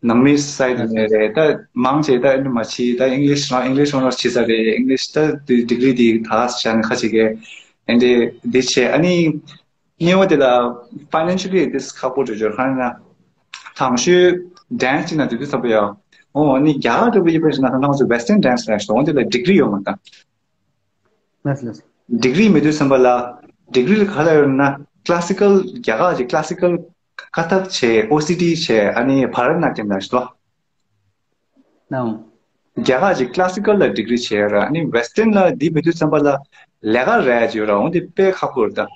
ནང་མི་སའི་ཌི་ནས་རེད་ད་མང་ཆེ་ད་ཨེ་འདྲ་མ་བྱེད་ད་ཨིང་ལིཤ་རང་ཨིང་ལིཤ་ཨོ་ནར་སི་བྱེད་ས་རེད། ཨིང་ལིཤ་ད་ཌི་གི་རི་འདི་ད་བྱས་ནས་ཁ་ཅིག་གིས་ཨེ་འདྲ་འདི་བྱས། ཨ་ནི་གཉིས་པ་དེ་ལ་ཕའི་ནན་ཤལ་ལི་ཏིས་ཁག་པོ་འགྲོ་འགྲོ་གང་ཡིན་ན་དང་ཤོས་ཌན་སི་ཅིག་ན་དེ་དུས་ཚོད་པ་ཡ། འོ་ཨ་ནི་རྒྱ་གར་འདྲ་པོ་ཡིན་པ་ཞིག་ན་ང་ཚོ་ཝེ་སི་ཊན་ཌན་སི་ལ་ཞིག་འོ་དེ་ལ་ཌི་གི་རི་ཡོད་མ་ད། ལགས་ལགས། ཌི་གི་རི་མེད་དུས་ཙམ་པ་ལ་ཌི་གི་རི་ལ་ག་ལ་ཡོད་ན་ཀ་ལ་སི་ཀལ་རྒྱ་གར་གྱི་ཀ་ལ་སི་ཀལ་ཀ་ཐག་བྱས་ཨོ་སི་ཊི་བྱས་ཨ་ནི་བྷ་ར་ཏ་ནཱ་ཊམ་ལ་ཞིག་ལོ། ནའོ། རྒྱ་གར་གྱི་ཀ་ལ་སི་ཀལ་ལ་ཌི་གི་རི་བྱས་ཡོད་ར། ཨ་ནི་ཝེ་སི་ཊན་ལ་འདི་མེད་དུས་ཙམ་པ་ལ་ལས་ཀ་རག་ཡ་ཅིག་ཡོད་ར། འོ་འདི་དཔེ་ཁག་པོ་རེད་ད།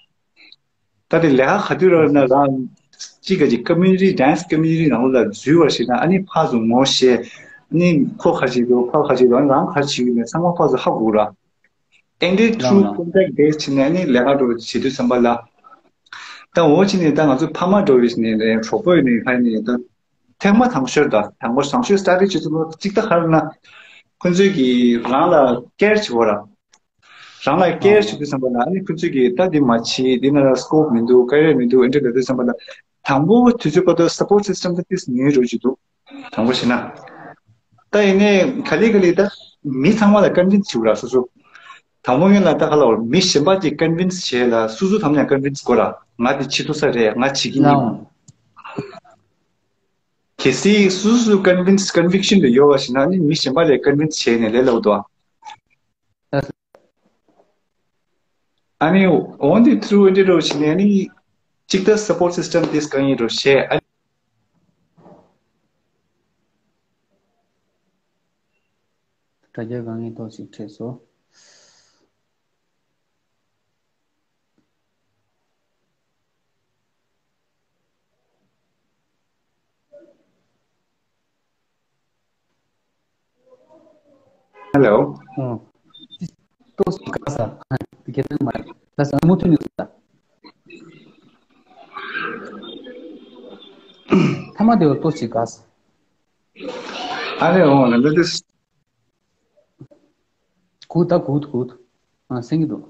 ད་དེ་ལས་ཀ་ག་དུས་རག་ན་རང་གཅིག་ག་གཅིག་ཀོ་མིའུ་ནི་ཊི་ཌན་སི་ཀོ་མིའུ་ནི་ཊི་ནང་ལོགས་ལ་འཛུལ་བ་ཞིག་ན་ཨ་ནི་ཕར་ཚུར་ངོ་ཤེས། ཨ་ནི་ཁོ་ག་ཅིག་འདུག་ཕར་ག་ཅིག་འདུག་རང་ག་ཅིག་ཡོད་ནས་ཚང་མ་ཕར་ཚུར་ཧ་གོ་ར། ཨེ་འདྲའི་ཐྲུ་ཀོན་ཊེག་བེ་སི་བྱས་ནས་ཨ་ནི་ལས་ཀ་འགྲོ་བྱེད་དུས་ཙམ་པ་ལ། ད་འོ་ཅི་ནས་ད་ང་ཚོ་ཕ་མ་འགྲོ་བའི་ནས་རེད་གྲོགས་པོ་ཡིན་ནས་ཕ་ནས་ད་ཐེངས་མ་དང་ཤོས་ད་དང་པོ་དང་ཤོས་སི་ཊ་ཌི་བྱེད་ཚུལ་གཅིག་ད་ག་རེ་ན། ཁོ་ཚོས་ཀྱིས་རང་ལ་ཀེར་བྱེད་དགོས་ར། རང་ལ་ཀེར་བྱེད་དུས་ཙམ་པ་ལ་ཨ་ནི་ཁོ་ཚོས་ཀྱིས་ད་འདི་མ་བྱེད་འདི་ན་ལ་སི་ཀོབ་མི་འདུག་ཀེ་རི་ཡར་མི་འདུག་ཨེ་འདྲ་ལབ་དུས་ཙམ་པ་ལ་དང་པོ་དུས་ཚོད་བར་དུ་སི་པོར་ཊི་སི་སི་ཊམ་ད་ཏིས་ཉུང་རུ་བྱེད་འདུག་དང་པོ་བྱས་ན། ད་ཡིན་ནའི་ག་ལེ་ག་ལེ་ད་མི་ཚང་མ་ལ་ཀོན་ཝིན་སི་བྱེད་དགོས་ར་སོ་སོ། དང་པོ་ངན་ལ་ད་ག་ལ་བར་མི་གཞན་པ་ཅིག་ཀོན་ཝིན་སི་བྱས་ལ་སོ་སོ་ཐམས་ཅད་ཀོན་ཝིན་སི་དགོས་ར། ང་དེ་བྱེད་ཐུབ་ས་རེད། ང་བྱེད་ཀྱི་ཡིན། ལའོ། གལ་སྲིད་སུ་སུ་convince conviction དུ་ཡོད་པ་ཞིག་ན་ནི་མི་གཞན་པ་ལས་convince བྱས་ནས་ལས་སླ་པོ་འདུག་ཨ། ཨ་ནི་འོན་ཏེ་through འདི་རུ་ཕྱིན་ནས་ནི་གཅིག་ད་support system དེ་གང་ཡིན་རུ་བཤད། ཨ་དྲ་རྒྱ་དཀའ་ངལ་ཏོག་ཙམ་འཕྲད་སོང་། Hello. ཨོ། ཏོག་ཙམ་དགའ་ས། དེ་ག་ཚོད་མ་རེད། ལགས་སོ། མུ་མཐུད་ནས་ད། ཐ་མ་དེ་བ་ཏོག་ཙམ་དགའ་ས། ཨ་རེ་འོང་ལ་འདི་དེ། གུ་ད་གུ་གུ། ཨ་སེང་གི་འདུག་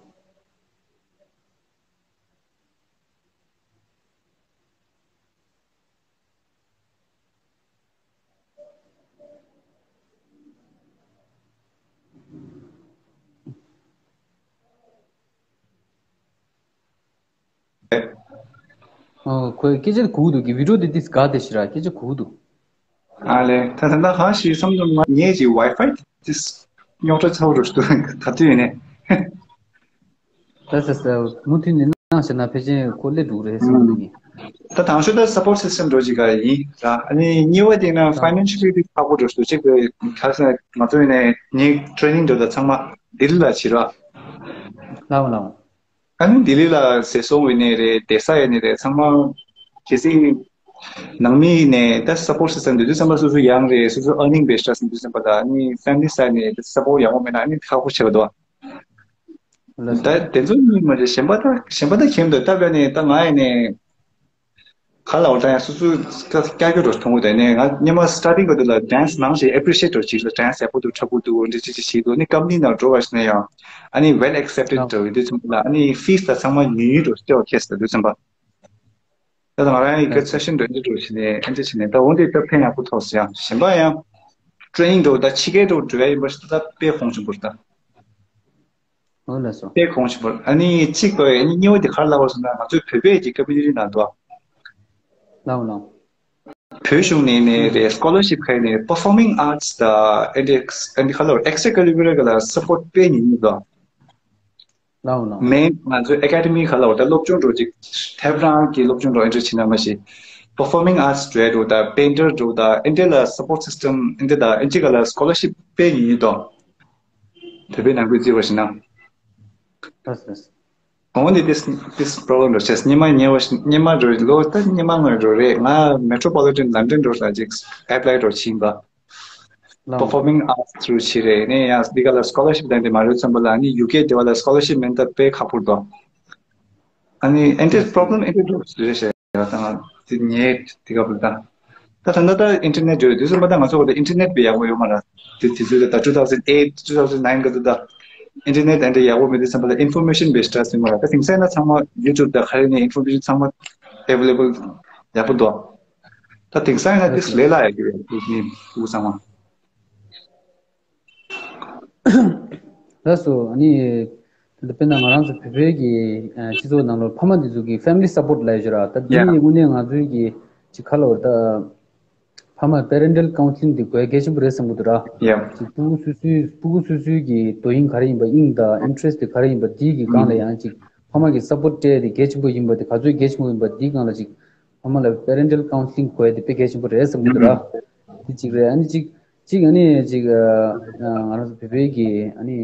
ཨོ། ཁོས་སྐད་ཆ་གོ་གི་འདུག་གི། བི་ཌིའོ་དེ་ཏིས་དགའ་དེ་ཞིག་ར། སྐད་ཆ་གོ་གི་འདུག་ཨ་ལེ། ད་ད་ད་གང་ཞིག་བསམ་དུ་མ་ངེས་ཀྱི་ཝའི་ཕའི་ཏིས་རྙོག་དྲ་ཚ་བོ་རུ་ཞིག་འདུག་ད་དུས་ཡིན་ནས། ད་ས་ས་མུ་མཐུད་ནས་གནང་བྱས་ན་ཕལ་ཆེར་ཁོ་སླེབས་འགྲོ་གི་རེད་བསམ་གི་འདུག་གི། ད་དང་ཤོས་ད་support system འགྲོ་གཅིག་ག་ཡིན་ར། ཨ་ནི་གཉིས་པ་དེ་ན་ཨ། Financially དེ་ཁག་པོ་འགྲོ་ཞིག་འདུག་གཅིག་གི་ཁ་སང་ང་ཚོ་ཡིན་ནས་ངའི་training འགྲོ་ད་ཚང་མ་ལྡི་ལི་ལ་བྱེད་ར། ལའོ་ལའོ། ཨ་ནི་ལྡི་ལི་ལ་ཟས་སོང་བའི་ནས་རེད། བསྡད་ས་ཡ་ནས་རེད། ཚང་མ་གལ་སྲིད་ནང་མི་ནས་ད་support system དེ་དུས་ཙམ་པ་སོ་སོ་ཡང་རེད། སོ་སོ་earning based ཟེར་དུས་ཙམ་པ་ལ་ཨ་ནི་family side ནས་support ཡག་པོ་མེད་ན་ཨ་ནི་ཁག་པོ་ཆེ་བ་འདུག་ལགས་སོ། ད་དེ་ཚོ་གཉིས་མ་རེད། གཞན་པ་ད་གཞན་པ་ད་ཁྱིམ་དུ་ད་བས་ནས་ད་ང་ཡ་ནས་ག་ལ་བ་ད་ཡང་སོ་སོ་ཀྱ་ཀྱ་ཀྱོ་རོ་མཐོང་གི་དེ་ནས་ང་སྙེ་མ་starting ག་དུ་ལ་dance ནང་བཞིན་appreciate རོ་བྱེད་ལ། dance ཡག་པོ་འདུག་འཁྲབ་པོ་འདུག་འདི་ཅི་ཅི་བྱེད་འདུག་ནི་company ནང་འགྲོ་བ་ཞིག་ན་ཡང་ཨ་ནི་well accepted ལགས། འདྲ་བའི་དུས་ཙམ་པ་ལ་ཨ་ནི་fees ད་ཚང་མ་ཉུང་ཉུང་རོ་སྟེ་བ་ཁེས་ད་དུས་ཙམ་པ། ད་ང་རང་ཡི་གེ་ལགས་སོ། session འདྲ་འདྲ་འགྲོ་བྱེད་ནས་ཨ་འདྲ་བྱེད་ནས་ད་འོན་ཏེ་ད་ཕན་ཡག་པོ་ཐོགས་སོ་ཡང་གཞན་པ་ཡང་training འགྲོ་ད་ཕྱི་རྒྱལ་འགྲོ་འགྲོ་ཡ་ཡིན་པ་ཞིག་ད་དཔེ་ཁོང་ཆུང་པོ་རེད་ད། ཨོ་ལགས་སོ། དེ་གོང་ཞིག་བར། ཨ་ནི་གཅིག་པ་ཨ་ནི་གཉིས་པ་དེ་ག་རེ་ལབ་པ་སོང་ན་ང་ཚོའི་བོད་པའི་གི་community ནང་དུ། ལའོ་ལའོ། བོད་གཞུང་ནས་ནས་རེད་scholarship ཁ་ནས་performing arts དང་ཨ་ནི་ཨ་ནི་ག་ལབ་extra curricular ག་ལ་support དཔེ་ཉུང་ཉུང་དང་། ལའོ་ལའོ། main ང་ཚོའི་academy ག་ལབ་ད་སློབ་སྦྱོང་འགྲོ་ཅིག་ཐེབས་རང་གི་སློབ་སྦྱོང་འགྲོ་ཨ་འདྲ་བྱེད་ན་མ་ཤེས། performing arts འགྲོ་ཡ་འགྲོ་ད་painter འགྲོ་ད་ཨ་འདྲ་ལ་support system ཨ་འདྲ་ད་ཨ་འདྲ་ག་ལ་scholarship དཔེ་ཉུང་ཉུང་དང་། བོད་པའི་ནང་ཁུལ་བརྩིས་པ་ཞིག་ན། ལགས་སོ། འོན་ཏེ་this this problem རེད་ཤག་སྙེ་མ་ཉེ་བ་ཞིག་སྙེ་མ་རེད་ལོ་ད་སྙེ་མ་ངོས་རོ་རེད། ང་metropolitan London རོ་ལ་ཅིག་apply རོ་ཕྱིན་པ། ལའོ། performing arts རུ་ཕྱིན་རེད་ནས་ཡང་འདི་ག་ལ་scholarship དང་དེ་མ་རེད་བསམ་པ་ལ་ནི་ཡུ་ཀེ་དེ་བ་ལ་scholarship མེད་ད་དཔེ་ཁག་པོ་འདུག་ཨ་ནི་ཨེ་འདྲས་problem ཨེ་འདྲས་འགྲོ་རེད་ཤག་ཡ་ད་ང་དེ་ཉེ་དེ་ག་བུ་ད། ད་ད་ད་ད་internet འགྲོ་དུས་ཙམ་པ་ད་ང་ཚོ་ག་ད་internet དཔེ་ཡག་པོ་ཡོད་མ་རེད། དེ་དུས་ཚོད་ད་two thousand eight two thousand nine ག་ད་ད་internet ཨེ་འདྲས་ཡག་པོ་མེད་དུས་ཙམ་པ་ད་information based ཡོད་མ་རེད། ད་དེང་སང་ན་ཚང་མ་YouTube ད་ག་རེ་ནས་information ཚང་མ་available ཡག་པོ་འདུག་ད་དེང་སང་ན་དེ་ལས་སླ་ཡག་གི་རེད་དུས་ནི་དུས་ཚང་མ། ལགས་སོ། ཨ་ནི་ད་དཔེར་ན་ང་རང་ཚོ་བོད་པའི་གི་ཨ་སྤྱི་ཚོགས་ནང་ལོགས་ཕ་མ་འདི་ཚོ་གི་family support ལབ་ཡོད་ར། ད་འདི་ཡ་ནི་དངོས་གནས་ང་ཚོའི་གི་ཅིག་ག་ལབ་ད་ཕ་མ་parental counselling འདི་དགོས་གལ་ཆེན་པོ་རེད་བསམ་གི་འདུག་ར། ཡ། ཅིག་སྤུ་གུ་སོ་སོའི་སྤུ་གུ་སོ་སོའི་གི་དོ་དབྱིངས་ག་རེ་ཡིན་པ་དབྱིངས་དང་interest དེ་ག་རེ་ཡིན་པ་འདིའི་གི་སྒང་ལ་ཡང་ཅིག་ཕ་མ་གི་support སྤྲད་དེ་གལ་ཆེན་པོ་ཡིན་པ་དེ་ག་ཚོད་གལ་ཆེན་པོ་ཡིན་པ་འདིའི་སྒང་ལ་ཅིག་ཕ་མ་ལ་parental counselling དགོས་དེ་དཔེ་གལ་ཆེན་པོ་རེད་བསམ་གི་འདུག་ར། དེ་གཅིག་རེད། ཨ་ནི་གཅིག་གཅིག་ཨ་ནི་གཅིག་ཨ་ང་རང་ཚོ་བོད་པའི་གི་ཨ་ནི་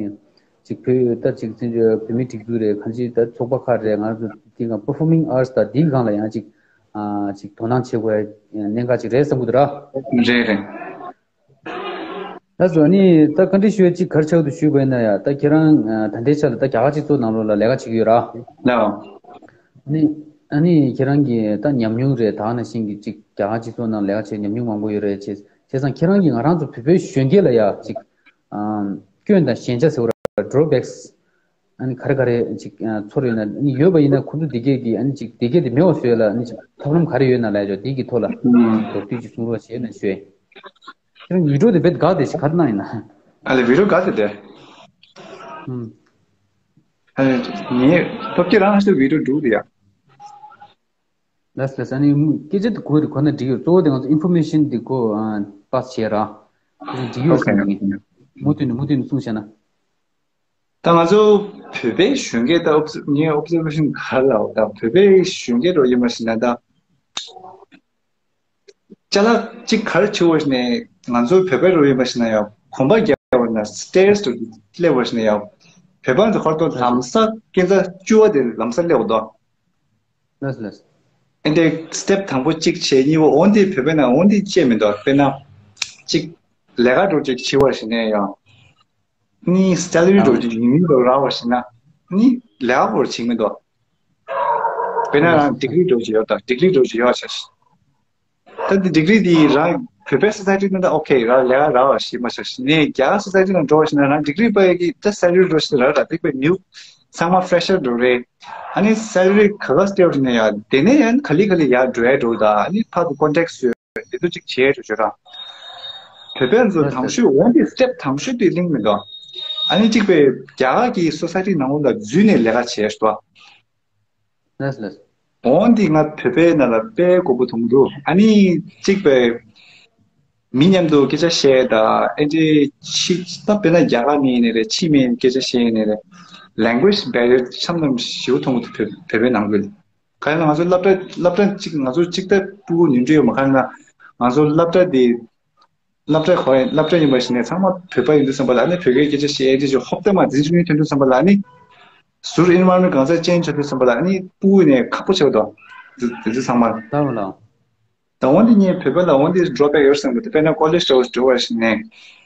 གཅིག་བོད་ད་གཅིག་བཙན་བྱོལ་བོད་མི་སྒྲིག་འཛུགས་རེད། གང་ཅི་ད་ཚོགས་པ་ཁག་རེད། ང་རང་ཚོ་དེ་ག་performing arts ད་དེའི་སྒང་ལ་ཡང་གཅིག་ཨ་གཅིག་དོ་སྣང་བྱེད་དགོས་གནད་འགག་གཅིག་རེད་བསམ་གི་འདུག་ར། རེད་རེད། ད་སོ་ནི་ད་བཀའ་འདྲི་ཞུ་ཡ་གཅིག་ག་རེ་ཆགས་འདུག་ཞུས་པ་ཡིན་ན་ཡ། ད་ཁྱེད་རང་ཨ་ད་ལྟའི་ཆ་ལ་ད་རྒྱ་གར་སྤྱི་ཚོགས་ནང་ལོགས་ལ་ལས་ཀ་བྱེད་ཀྱི་ཡོད་ར། ལའོ། ཨ་ནི་ཨ་ནི་ཁྱེད་རང་གི་ད་ཉམས་མྱོང་རེད། ད་ག་ནང་བཞིན་གྱི་གཅིག་རྒྱ་གར་སྤྱི་ཚོགས་ནང་ལས་ཀ་བྱས་ཉམས་མྱོང་མང་པོ་ཡོད་རེད། བྱས་བྱས་ཙང་ཁྱེད་རང་གིས་ང་རང་ཚོ་བོད་པའི་གཞོན་སྐྱེས་ལ་ཡ་གཅིག་ཨ་སྐྱོན་དང་ཞན་ཆ་ཟེར་བ་drawbacks ཨ་ནི་ག་རེ་ག་རེ་ཅིག་ཨ་ཚོར་ཡོད་ན། ཨ་ནི་ཡོད་པ་ཡིན་ན་ཁོ་ཚོ་འདི་གས་ཀྱི་ཨ་ནི་ཅིག་འདི་གས་དེ་མེད་པ་བཟོ་ཡ་ལ་ཨ་ནི་ཅིག་ཐབས་ལམ་ག་རེ་ཡོད་ན་ལབ་ཡ་ཅོག་འདི་གི་ཐོག་ལ་ཨུམ། མདོར་བསྡུས་ཅིག་གསུང་རོགས་བྱས་ན་ཞུ། ཁྱེད་རང་video དེ་བེད་དགའ་དེ་ཞིག་ག་རེ་གནང་ཡིན་ན། ཨ་ལེ་video དགའ་དེ་དེ། ཨུམ། ཨ་ལེ་ངའི་སྟོབས་ཀྱི་རང་ཧ་ཤོད་video འགྲུབ་དེ་ཡ། ལགས་ལགས། ཨ་ནི་སྐད་ཆ་དེ་གོ་དེ་གོ་ན་འགྲིག་ཡོད། གཙོ་བོ་དེ་ང་ཚོ་ཨིན་ཕོར་མེ་ཤན་དེ་གོ་པཱ་སི་བྱེད་ར། འགྲིག་ཡོད་བསམ་གྱི། མུ་མཐུད་ནས་མུ་མཐུད་ནས་གསུངས་བྱས་ན། ད་ང་ཚོ་བོད་པའི་གཞོན་སྐྱེས་ད་ཨོབ་ངའི་ཨོབ་ཛར་ཝེ་ཤན་ག་རེ་ལབ་ད། བོད་པའི་གཞོན་སྐྱེས་འགྲོ་ཡིན་པ་ཞིག་ན་ད། ཅ་ལག་གཅིག་ག་རེ་བྱེད་དགོས་ནས་ང་ཚོ་བོད་པའི་རུ་ཡིན་པ་ཞིག་ན་ཡང་གོམ་པ་རྒྱག་པ་ན་སི་ཊེར་སི་དུ་སླེབས་པ་ཞིག་ན་ཡང་བོད་པ་ཚོ་ཁར་ཏོ་ལམ་སང་སྐས་འཛེག་བཅུ་པ་དེ་ལམ་སང་སླེབས་འདུག་ལགས་ལགས། ཨེ་འདྲའི་སི་ཊེབ་དང་པོ་གཅིག་བྱས་གཉིས་པ་འོ་འདི་བོད་པའི་ནང་འོ་འདི་བཅད་མི་འདུག་དཔེར་ན་གཅིག་ལས་ཀ་འགྲོ་གཅིག་བྱེད་པ་ཞིག་ན་ཡང་གཉིས་སེ་ལ་རི་འགྲོ་གཅིག་ཡིན་མིན་འགྲོ་རག་པ་ཞིག་ན་གཉིས་ལས་ཀ་བོར་བྱེད་མི་འདུག་དཔེར་ན་རང་ཌིག་རི་འགྲོ་གཅིག་ཡོད་ད་ཌིག་རི་འགྲོ་གཅིག་ཡོད་ཆ་ཞིག་ད་འདི་ཌིག་རི་འདི་རང་བོད་པའི་སོ་སའི་ཊི་ནང་ད་ཨོ་ཁེ་རང་ལས་ཀ་རག་པ་ཞིག་མ་ཆགས་ཤིག་ནས་རྒྱ་གར་སོ་སའི་ཊི་ནང་འགྲོ་བ་ཞིག་ན་རང་ཌིག་རི་པའི་གི་ད་སེ་ལ་རི་འགྲོ་ཞིག་རག་ར་འདིག་པའི་ནིའུ་ཚང་མ་ཕེ་རེ་ཤར་འགྲོ་རེད། ཨ་ནི་སེ་ལ་རི་ག་ག་སྟེར་ནས་ཡང་དེ་ནས་ཡང་ག་ལེ་ག་ལེ་ཡར་འགྲོ་ཡ་འགྲོ་ད་ཨ་ནི་ཕར་དུ་ཀོན་ཊེག་ཡོད་དེ་ཚོ་གཅིག་བྱས་འགྲོ་ཞོར་ར། བོད་པའི་ཚོ་དང་ཤོས་འོན་ཏེ་སི་ཊེབ་དང་ཤོས་དེ་གླེང་མི་འདུག་ཨ་ནི་གཅིག་པའི་རྒྱ་གར་གྱི་སོ་སའི་ཊི་ནང་ལོགས་ལ་འཛུལ་ནས་ལས་ཀ་བྱས་ཞོར། ལགས་ལགས། འོན་ཏེ་ང་བོད་པའི་ནང་ལ་དཔེ་དགོས་པོ་མཐོང་འདུག་ཨ་ནི་གཅིག་པའི་མི་མཉམ་དུ་སྐད་ཆ་བཤད་ད་ཨེ་འདྲའི་ཕྱི་ད་དཔེར་ན་རྒྱ་གར་མི་ཡིན་ནི་རེད་ཕྱི་མི་ཡིན་སྐད་ཆ་བཤད་ཡིན་ནི་རེད། ལེང་གུ་ཨེཇ་བེ་རི་ཡར་ཆམ་ནམ་ཞེ་པོ་མཐོང་གི་འདུག་བོད་བོད་པའི་ནང་ཁུལ་ག་ཡིན་ན་ང་ཚོ་སློབ་གྲྭ་སློབ་གྲྭ་གཅིག་ང་ཚོ་གཅིག་ལྟ་ཕྲུ་གུ་ཉུང་འདྲི་ཡོད་མ་ག་ཡིན་ན་ང་ཚོ་སློབ་གྲྭ་དེ་སློབ་གྲྭ་ཁོ་སློབ་གྲྭ་ཡིན་པ་ཞིག་ནས་ཚང་མ་བོད་པ་ཡིན་དུས་ཙམ་པ་ལ་ཨ་ནི་བོད་སྐད་སྐད་ཆ་བཤད་ཨེ་འདྲ་ཞིག་ཧོབ་སྟེ་མ་འཛིན་བྱུང་ཡིན་ཐོན་དུས་ཙམ་པ་ལ་ཨ་ནི་ཟུར་ཨེན་ཝའི་རོན་མེན་ཊི་གང་ས་ཅན་ཆགས་དུས་ཙམ་པ་ལ་ཨ་ནི་ཕྲུ་གུ་ནས་ཁག་པོ་ཆགས་འདུག་དེ་དེ་ཚོ་ཚང་མ་ལྟ་བ་ལ། ད་འོན་ཏེ་ངས་བོད་པ་ལ་འོན་ཏེ་ཌོ་རོ་བེག་ཡོད་བསམ་གི་འདུག་དཔེར་ན་ཀོ་ལེཇ་འགྲོ་འགྲོ་བ་ཞིག་ནས་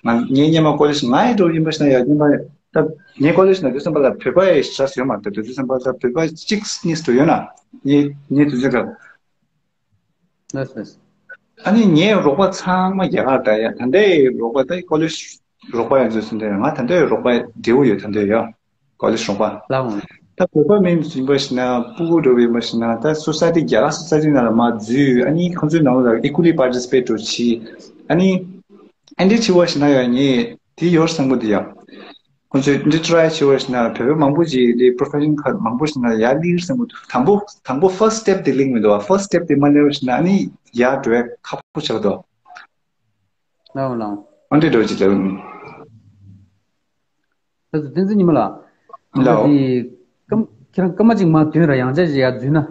ང་ངའི་སྔོན་མ་ཀོ་ལེཇ་ང་ཡི་འགྲོ་ཡིན་པ་ཞིག་ན་ཡང་སྔོན་མ་ད་ངའི་ཀོ་ལེཇ་ན་དུས་ཙམ་པ་ལ་བོད་པ་ཡི་ཤ་ཡོད་མ་རེད། དུས་ཙམ་པ་ལ་བོད་པ་གཅིག་གཉིས་སུ་ཡོད་ན་ངའི་ངའི་དུས་ཚོད་སྐབས། ལགས་ལགས། ཨ་ནི་ངའི་རོགས་པ་ཚང་མ་རྒྱ་གར་ད་ཡ་ད་ལྟའི་རོགས་པ་ད་ཀོ་ལེཇ་རོགས་པ་ཡང་ཚོས་སུ་འདྲ་ང་ད་ལྟའི་རོགས་པ་འབྲེལ་བ་ཡོད་ད་ལྟའི་ཡ་ཀོ་ལེཇ་རོགས་པ། ལགས་འོང་། ད་བོད་པ་མིན་ཡིན་པ་ཞིག་ན་སྤུ་གུ་འགྲོ་བ་ཡིན་པ་ཞིག་ན་ད་སོ་སའི་ཊི་རྒྱ་གར་སོ་སའི་ཊི་ནང་ལ་མ་འཛུལ་ཨ་ནི་ཁོང་ཚོའི་ནང་ལ་ཨི་ཀུ་ལི་པར་ཊི་སི་པེ་ཊི་འགྲོ་བྱེད་ཨ་ནི་ཨ་འདྲི་བྱེད་པ་ཞིག་ན་ཡང་ངས་དེ་ཡོད་བསམ་གི་འདུག་ཡ། ཁོང་ཚོས་འདི་ཊ་རའི་བྱེད་པ་ཞིག་ན་བོད་པ་མང་པོ་ཅིག་ལས་པྲོ་ཕེ་ཤན་ཁག་མང་པོ་ཞིག་ན་ཡར་སླེབས་བསམ་གི་འདུག་དང་པོ་དང་པོ་ཕར་སི་ཊེབ་དེ་གླེང་མི་འདུག་ཕར་སི་ཊེབ་དེ་མ་སླེབས་པ་ཞིག་ན་ཨ་ནི་ཡར་འགྲོ་ཡ་ཁག་པོ་ཆགས་འདུག་ལགས་ལགས། ཨ་འདྲི་འགྲོ་ཅིག་ལབ། ལགས་སོ་བསྟན་འཛིན་ཉི་མ་ལགས། ད་ལགས། འདི་སྐར་ཁྱེད་རང་སྐར་མ་གཅིག་མར་ཐོན་ར་ཡང་བསྐྱར་ཅིག་ཡར་འཛུལ་ན།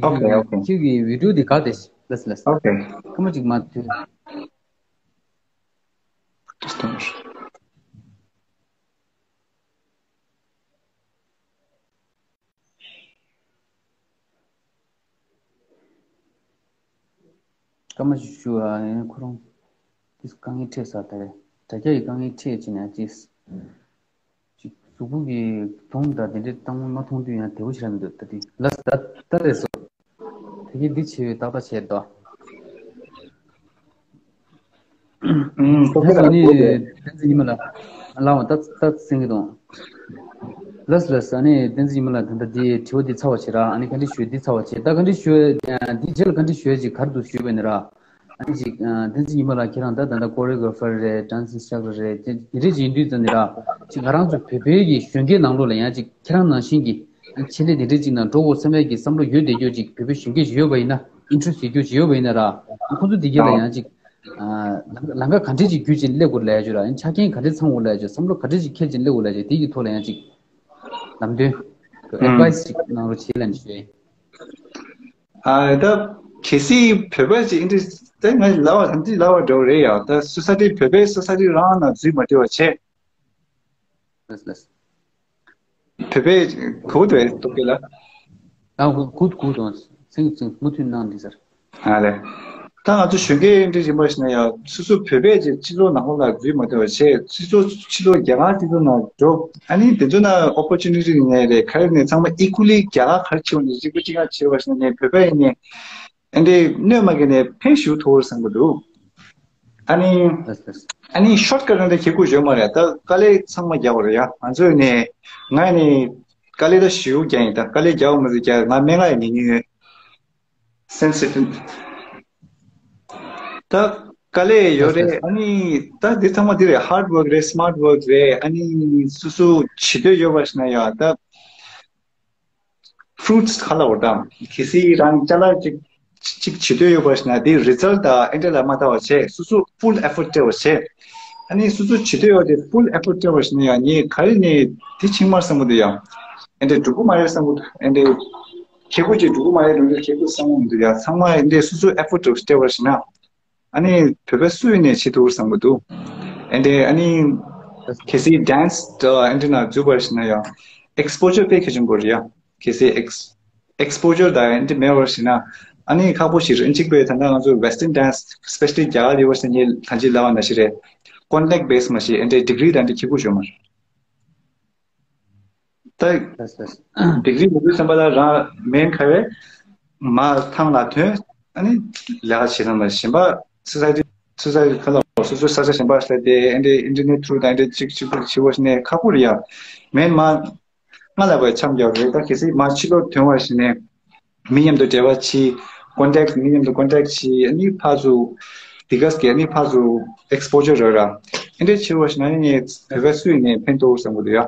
ཨོ་ཁེ་ཨོ་ཁེ། ཁྱེད་ཀྱི་བི་ཌི་ཡོ་འདི་ག་དེ་ལགས་ལགས། ཨོ་ཁེ། སྐར་མ་གཅིག་མར་ཐོན། སྐར་མ་ཞིག་ཞུ་ཨ་ཡིན་ཁོ་རང་དེ་དཀའ་ངལ་འཕྲད་ས་དེ་རེད། དྲ་རྒྱ་ཡི་དཀའ་ངལ་འཕྲད་ཅིག་ནས་ཅིག་ཅིག་གཟུགས་པོ་གི་གདོང་དང་དེ་འདྲའི་གཏམ་མ་མཐོང་དུས་ཡང་བདེ་བོ་ཞིག་རག་མི་འདུག་ད་དེ་ལ་ད་ད་རེད་སོ། དེ་གི་འདི་བྱས་པའི་ཏག་ཏག་བྱས་འདུག་ཨུམ། ད་ལྟ་ཨ་ནི་བསྟན་འཛིན་ཉི་མ་ལགས། ལགས་འོང་ད་ད་གསན་གི་འདུག་ལགས་ལགས། ཨ་ནི་བསྟན་འཛིན་ཉི་མ་ལགས་ད་ལྟ་འདི་དྲི་བ་འདི་ཚར་བ་བྱེད་ར། ཨ་ནི་བཀའ་འདྲི་ཞུ་འདི་ཚར་བ་བྱེད་ད་བཀའ་འདྲི་ཞུ་འདི་རྗེས་ལ་བཀའ་འདྲི་ཞུ་ཡ་ཅིག་ག་རེ་འདུག་ཞུས་པ་ནི་ར། ཨ་ནི་ཅིག་བསྟན་འཛིན་ཉི་མ་ལགས་ཁྱེད་རང་ད་ད་ལྟ་ཀོ་རི་ཡོ་གྷ་ར་ཕར་རེད། ཌན་སི་ཨིན་སི་ཊྲག་ཊར་རེད། དེ་འདྲས་ཅིག་ཡིན་དུས་ཙམ་ནི་ར་ཅིག་ང་རང་ཚོ་བོད་པའི་གི་གཞོན་སྐྱེས་ནང་ལོགས་ལ་ཡང་ཅིག་ཁྱེད་རང་ནང་བཞིན་གི་ཆེད་ལས་དེ་འདྲས་ཅིག་ནང་འགྲོ་དགོས་བསམ་ཡ་གི་བསམ་བློ་ཡོད་བསྡད་རྒྱུ་ཅིག་བོད་པའི་གཞོན་སྐྱེས་ཅིག་ཡོད་པ་ཡིན་ན་ཨིན་ཊི་རེ་སི་ཊི་ཡོད་རྒྱུ་ཅིག་ཡོད་པ་ཡིན་ན་ར། ཁོང་ཚོ་དེ་ག་ལ་ཡང་ཅིག་ལམ་ལམ་ཁ་ག་འདྲས་ཅིག་བརྒྱུད་ཅིག་སླེབས་དགོས་ལབ་ཡ་ཅིག་ར། ཡང་ཆ་རྐྱེན་ག་འདྲས་ཚང་དགོས་ལབ་ཡ་ཅིག་བསམ་བློ་ག་འདྲས་ཅིག་འཁྱེར་ཅིག་སླེབས་དགོས་ལབ་ཡ་ཅིག་དེ་གི་ཐོག་ལ་ཡང་ཅིག་ལམ་སྟོན་ཨེཌ་ཝའི་སི་ཅིག་གནང་རོགས་བྱེད་ལབ་ནས་ཞུ་ཡ་ཡིན། ཨ་ད་གལ་སྲིད་བོད་པ་ཅིག་ཨིན་ཊི་རེ་སི་ཊི་ད་ང་ལབ་པ་ཐམས་ཅད་ལབ་པ་འདྲ་བོ་རེད་ཡ། ད་སོ་སའི་ཊི་བོད་པའི་སོ་སའི་ཊི་རང་ནང་འཛུལ་མ་བདེ་བ་བྱས། ལགས་ལགས། བོད་པའི་གོ་བ་དེ་སྟོབས་རྒྱལ་ལ། ཨ་གུ་གུ་གུ་དང་སེང་སེང་མུ་མཐུད་གནང་འདི་ཟེར། ཨ་ལས། ད་ང་ཚོ་གཞོན་སྐྱེས་འདི་ཡིན་པ་ཞིག་ན་ཡང་སོ་སོ་བོད་པའི་ཅིག་སྤྱི་ཚོགས་ནང་ལོགས་ལ་འཛུལ་མ་ཐུབ་པ་བྱས་སྤྱི་ཚོགས་སྤྱི་ཚོགས་རྒྱ་གར་སྤྱི་ཚོགས་ནང་འགྲོ་ཨ་ནི་དེ་ཚོ་ན་ཨོ་པོར་ཅུ་ནི་ཊི་ཡིན་ནའི་རེད་ག་རེ་ནས་ཚང་མ་ཨི་ཀུ་ལི་རྒྱ་གར་ག་རེ་བྱེད་འོང་ནས་གཅིག་པ་གཅིག་རྐྱང་བྱེད་པ་ཞིག་ན་ནས་བོད་པ་ཡིན་ནས། ཨ་འདི་གནོད་མ་གི་ནས་ཕན་ཞུ་ཐུབ་བསམ་གི་འདུག་ཨ་ནི་ལགས་ལགས། ཨ་ནི་ཤོར་ཀ་ཊི་རང་འདྲ་ཁྱེད་ཁུ་བཞོན་མ་རེད་ད་དཀའ་ལས་ཚང་མ་རྒྱག་པ་རེད་ཡ། ང་ཚོས་ནས་ང་ནི་དཀའ་ལས་ད་ཞུ་རྒྱག་ཡིན་ད་དཀའ་ལས་རྒྱག་པ་མ་ཟད་རྒྱག་ང་སྨན་ཁང་ཡང་ཉན་ཉན་ཡོད། སེམས་སེ་ད་དཀའ་ལས་ཡོད་རེད། ལགས་ལགས། ཨ་ནི་ད་འདི་ཚང་མ་འདི་རེད་ཧར་ཌི་ཝོརྐ་རེད་སི་མར་ཊི་ཝོརྐ་རེད། ཨ་ནི་སོ་སོ་བྱེད་འདོད་ཡོད་པ་ཞིག་ན་ཡ་ད། ཕུ་རུ་ཊི་ག་ལ་འོ་དང་གལ་སྲིད་རང་ཅ་ལག་ཅིག་ གཅིག་བྱེད་འདོད་ཡོད་པ་ཞིག་ན་དེ་result་དང་ཨེ་འདྲ་ལ་མ་ལྟ་བ་བྱས། སོ་སོ་full effort་སྤྲད་པ་བྱས། ཨ་ནི་སོ་སོ་བྱེད་འདོད་ཡོད་དེ་full effort་སྤྲད་པ་ཞིག་ན་ཡང་ངས་ག་རེ་ནས་དེ་ཕྱིན་མར་བསམ་གི་འདུག་ཡ། ཨེ་འདྲ་འགྲུབ་གི་མ་རེད་བསམ་གི་འདུག་ཨེ་འདྲ་ཁེ་པོ་ཅིག་འགྲུབ་གི་མ་རེད་འགྲུབ་གི་ཁེ་པོ་བསམ་གི་མི་འདུག་ཡ། ཚང་མ་ཨེ་འདྲ་སོ་སོ་effort་སྤྲད་པ་ཞིག་ན། ཨ་ནི་བོད་པ་སུ་ཡིན་ནས་བྱེད་ཐུབ་བསམ་གི་འདུག་ཨེ་འདྲ་ཨ་ནི་གལ་སྲིད་dance་དང་ཨེ་འདྲ་ན་འཛུལ་བ་ཞིག་ན་ཡང་exposure་དཔེ་གལ་ཆེན་པོ་རེད་ཡ། གལ་སྲིད་ex- exposure་དང་ཨེ་འདྲ་མེད་པ་ཞིག་ན། ཨ་ནི་ཁག་པོ་ཞིག་རེད། གཅིག་པའི་ད་ལྟ་ང་ཚོ་western dance especially་རྒྱ་གར་ལ་ཡོད་པ་ཞིག་ན་ངས་ད་ཅི་ལབ་པ་ནང་བཞིན་རེད། contact base་མ་ཞིག་ཨེ་འདྲ་degree་དང་འདྲ་ཁེ་པོ་ཞིག་ཡོད་མ་རེད། ད་ལགས་སོ། degree་མི་དགོས་བསམ་པ་ལ་རང་main་ག་རེ་མར་ཐང་ལ་ཐོན། ཨ་ནི་ལས་ཀ་བྱེད་ན་མ་གཞན་པ་society society་ཁ་ལ་སོ་སོའི་ས་ཆ་གཞན་པ་ཞིག་ལ་བསྡད། ཨེ་འདྲའི་internet through་དང་ཨེ་འདྲའི་གཅིག་གཅིག་པུ་བྱེད་པ་ཞིག་ནས་ཁག་པོ་རེད་ཡ། main་མར་སྔ་ལ་བའི་འཆམ་རྒྱག་རེད། ད་གལ་སྲིད་མར་ཕྱི་ལོགས་ཐོན་པ་ཞིག་ནས་མི་མཉམ་དུ་འབྲེལ་བ་བྱེད། contact་མི་མཉམ་དུ་contact་བྱེད། ཨ་ནི་ཕར་ཚུར་discuss་གི། ཨ་ནི་ཕར་ཚུར་exposure་རག་ར། ཨེ་འདྲའི་བྱེད་པ་ཞིག་ན་ནི་ངས་བོད་པ་སུ་ཡིན་ནས་ཕན་ཐོགས་བསམ་གི་འདུག་ཡ།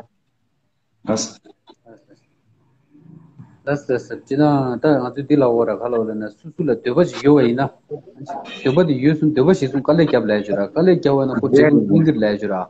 ལགས་སོ། ལགས་སོ་ལགས་སོ། སྤྱིར་བཏང་ད་ང་ཚོས་འདི་ལབ་དགོས་ར། ག་ལབ་དགོས་ལབ་ན་སོ་སོ་ལ་འདོད་པ་ཞིག་ཡོད་པ་ཡིན་ན། འདོད་པ་དེ་ཡོད་སོང་། འདོད་པ་ཞིག་སོང་དཀའ་ལས་རྒྱབ་ལབ་ཡ་ཅིག་ཡོད་ར། དཀའ་ལས་རྒྱབ་པ་ན་ཁོ་བྱེད་དགོས་ཀྱི་རེད་ལབ་ཡ་ཅིག་ཡོད་ར།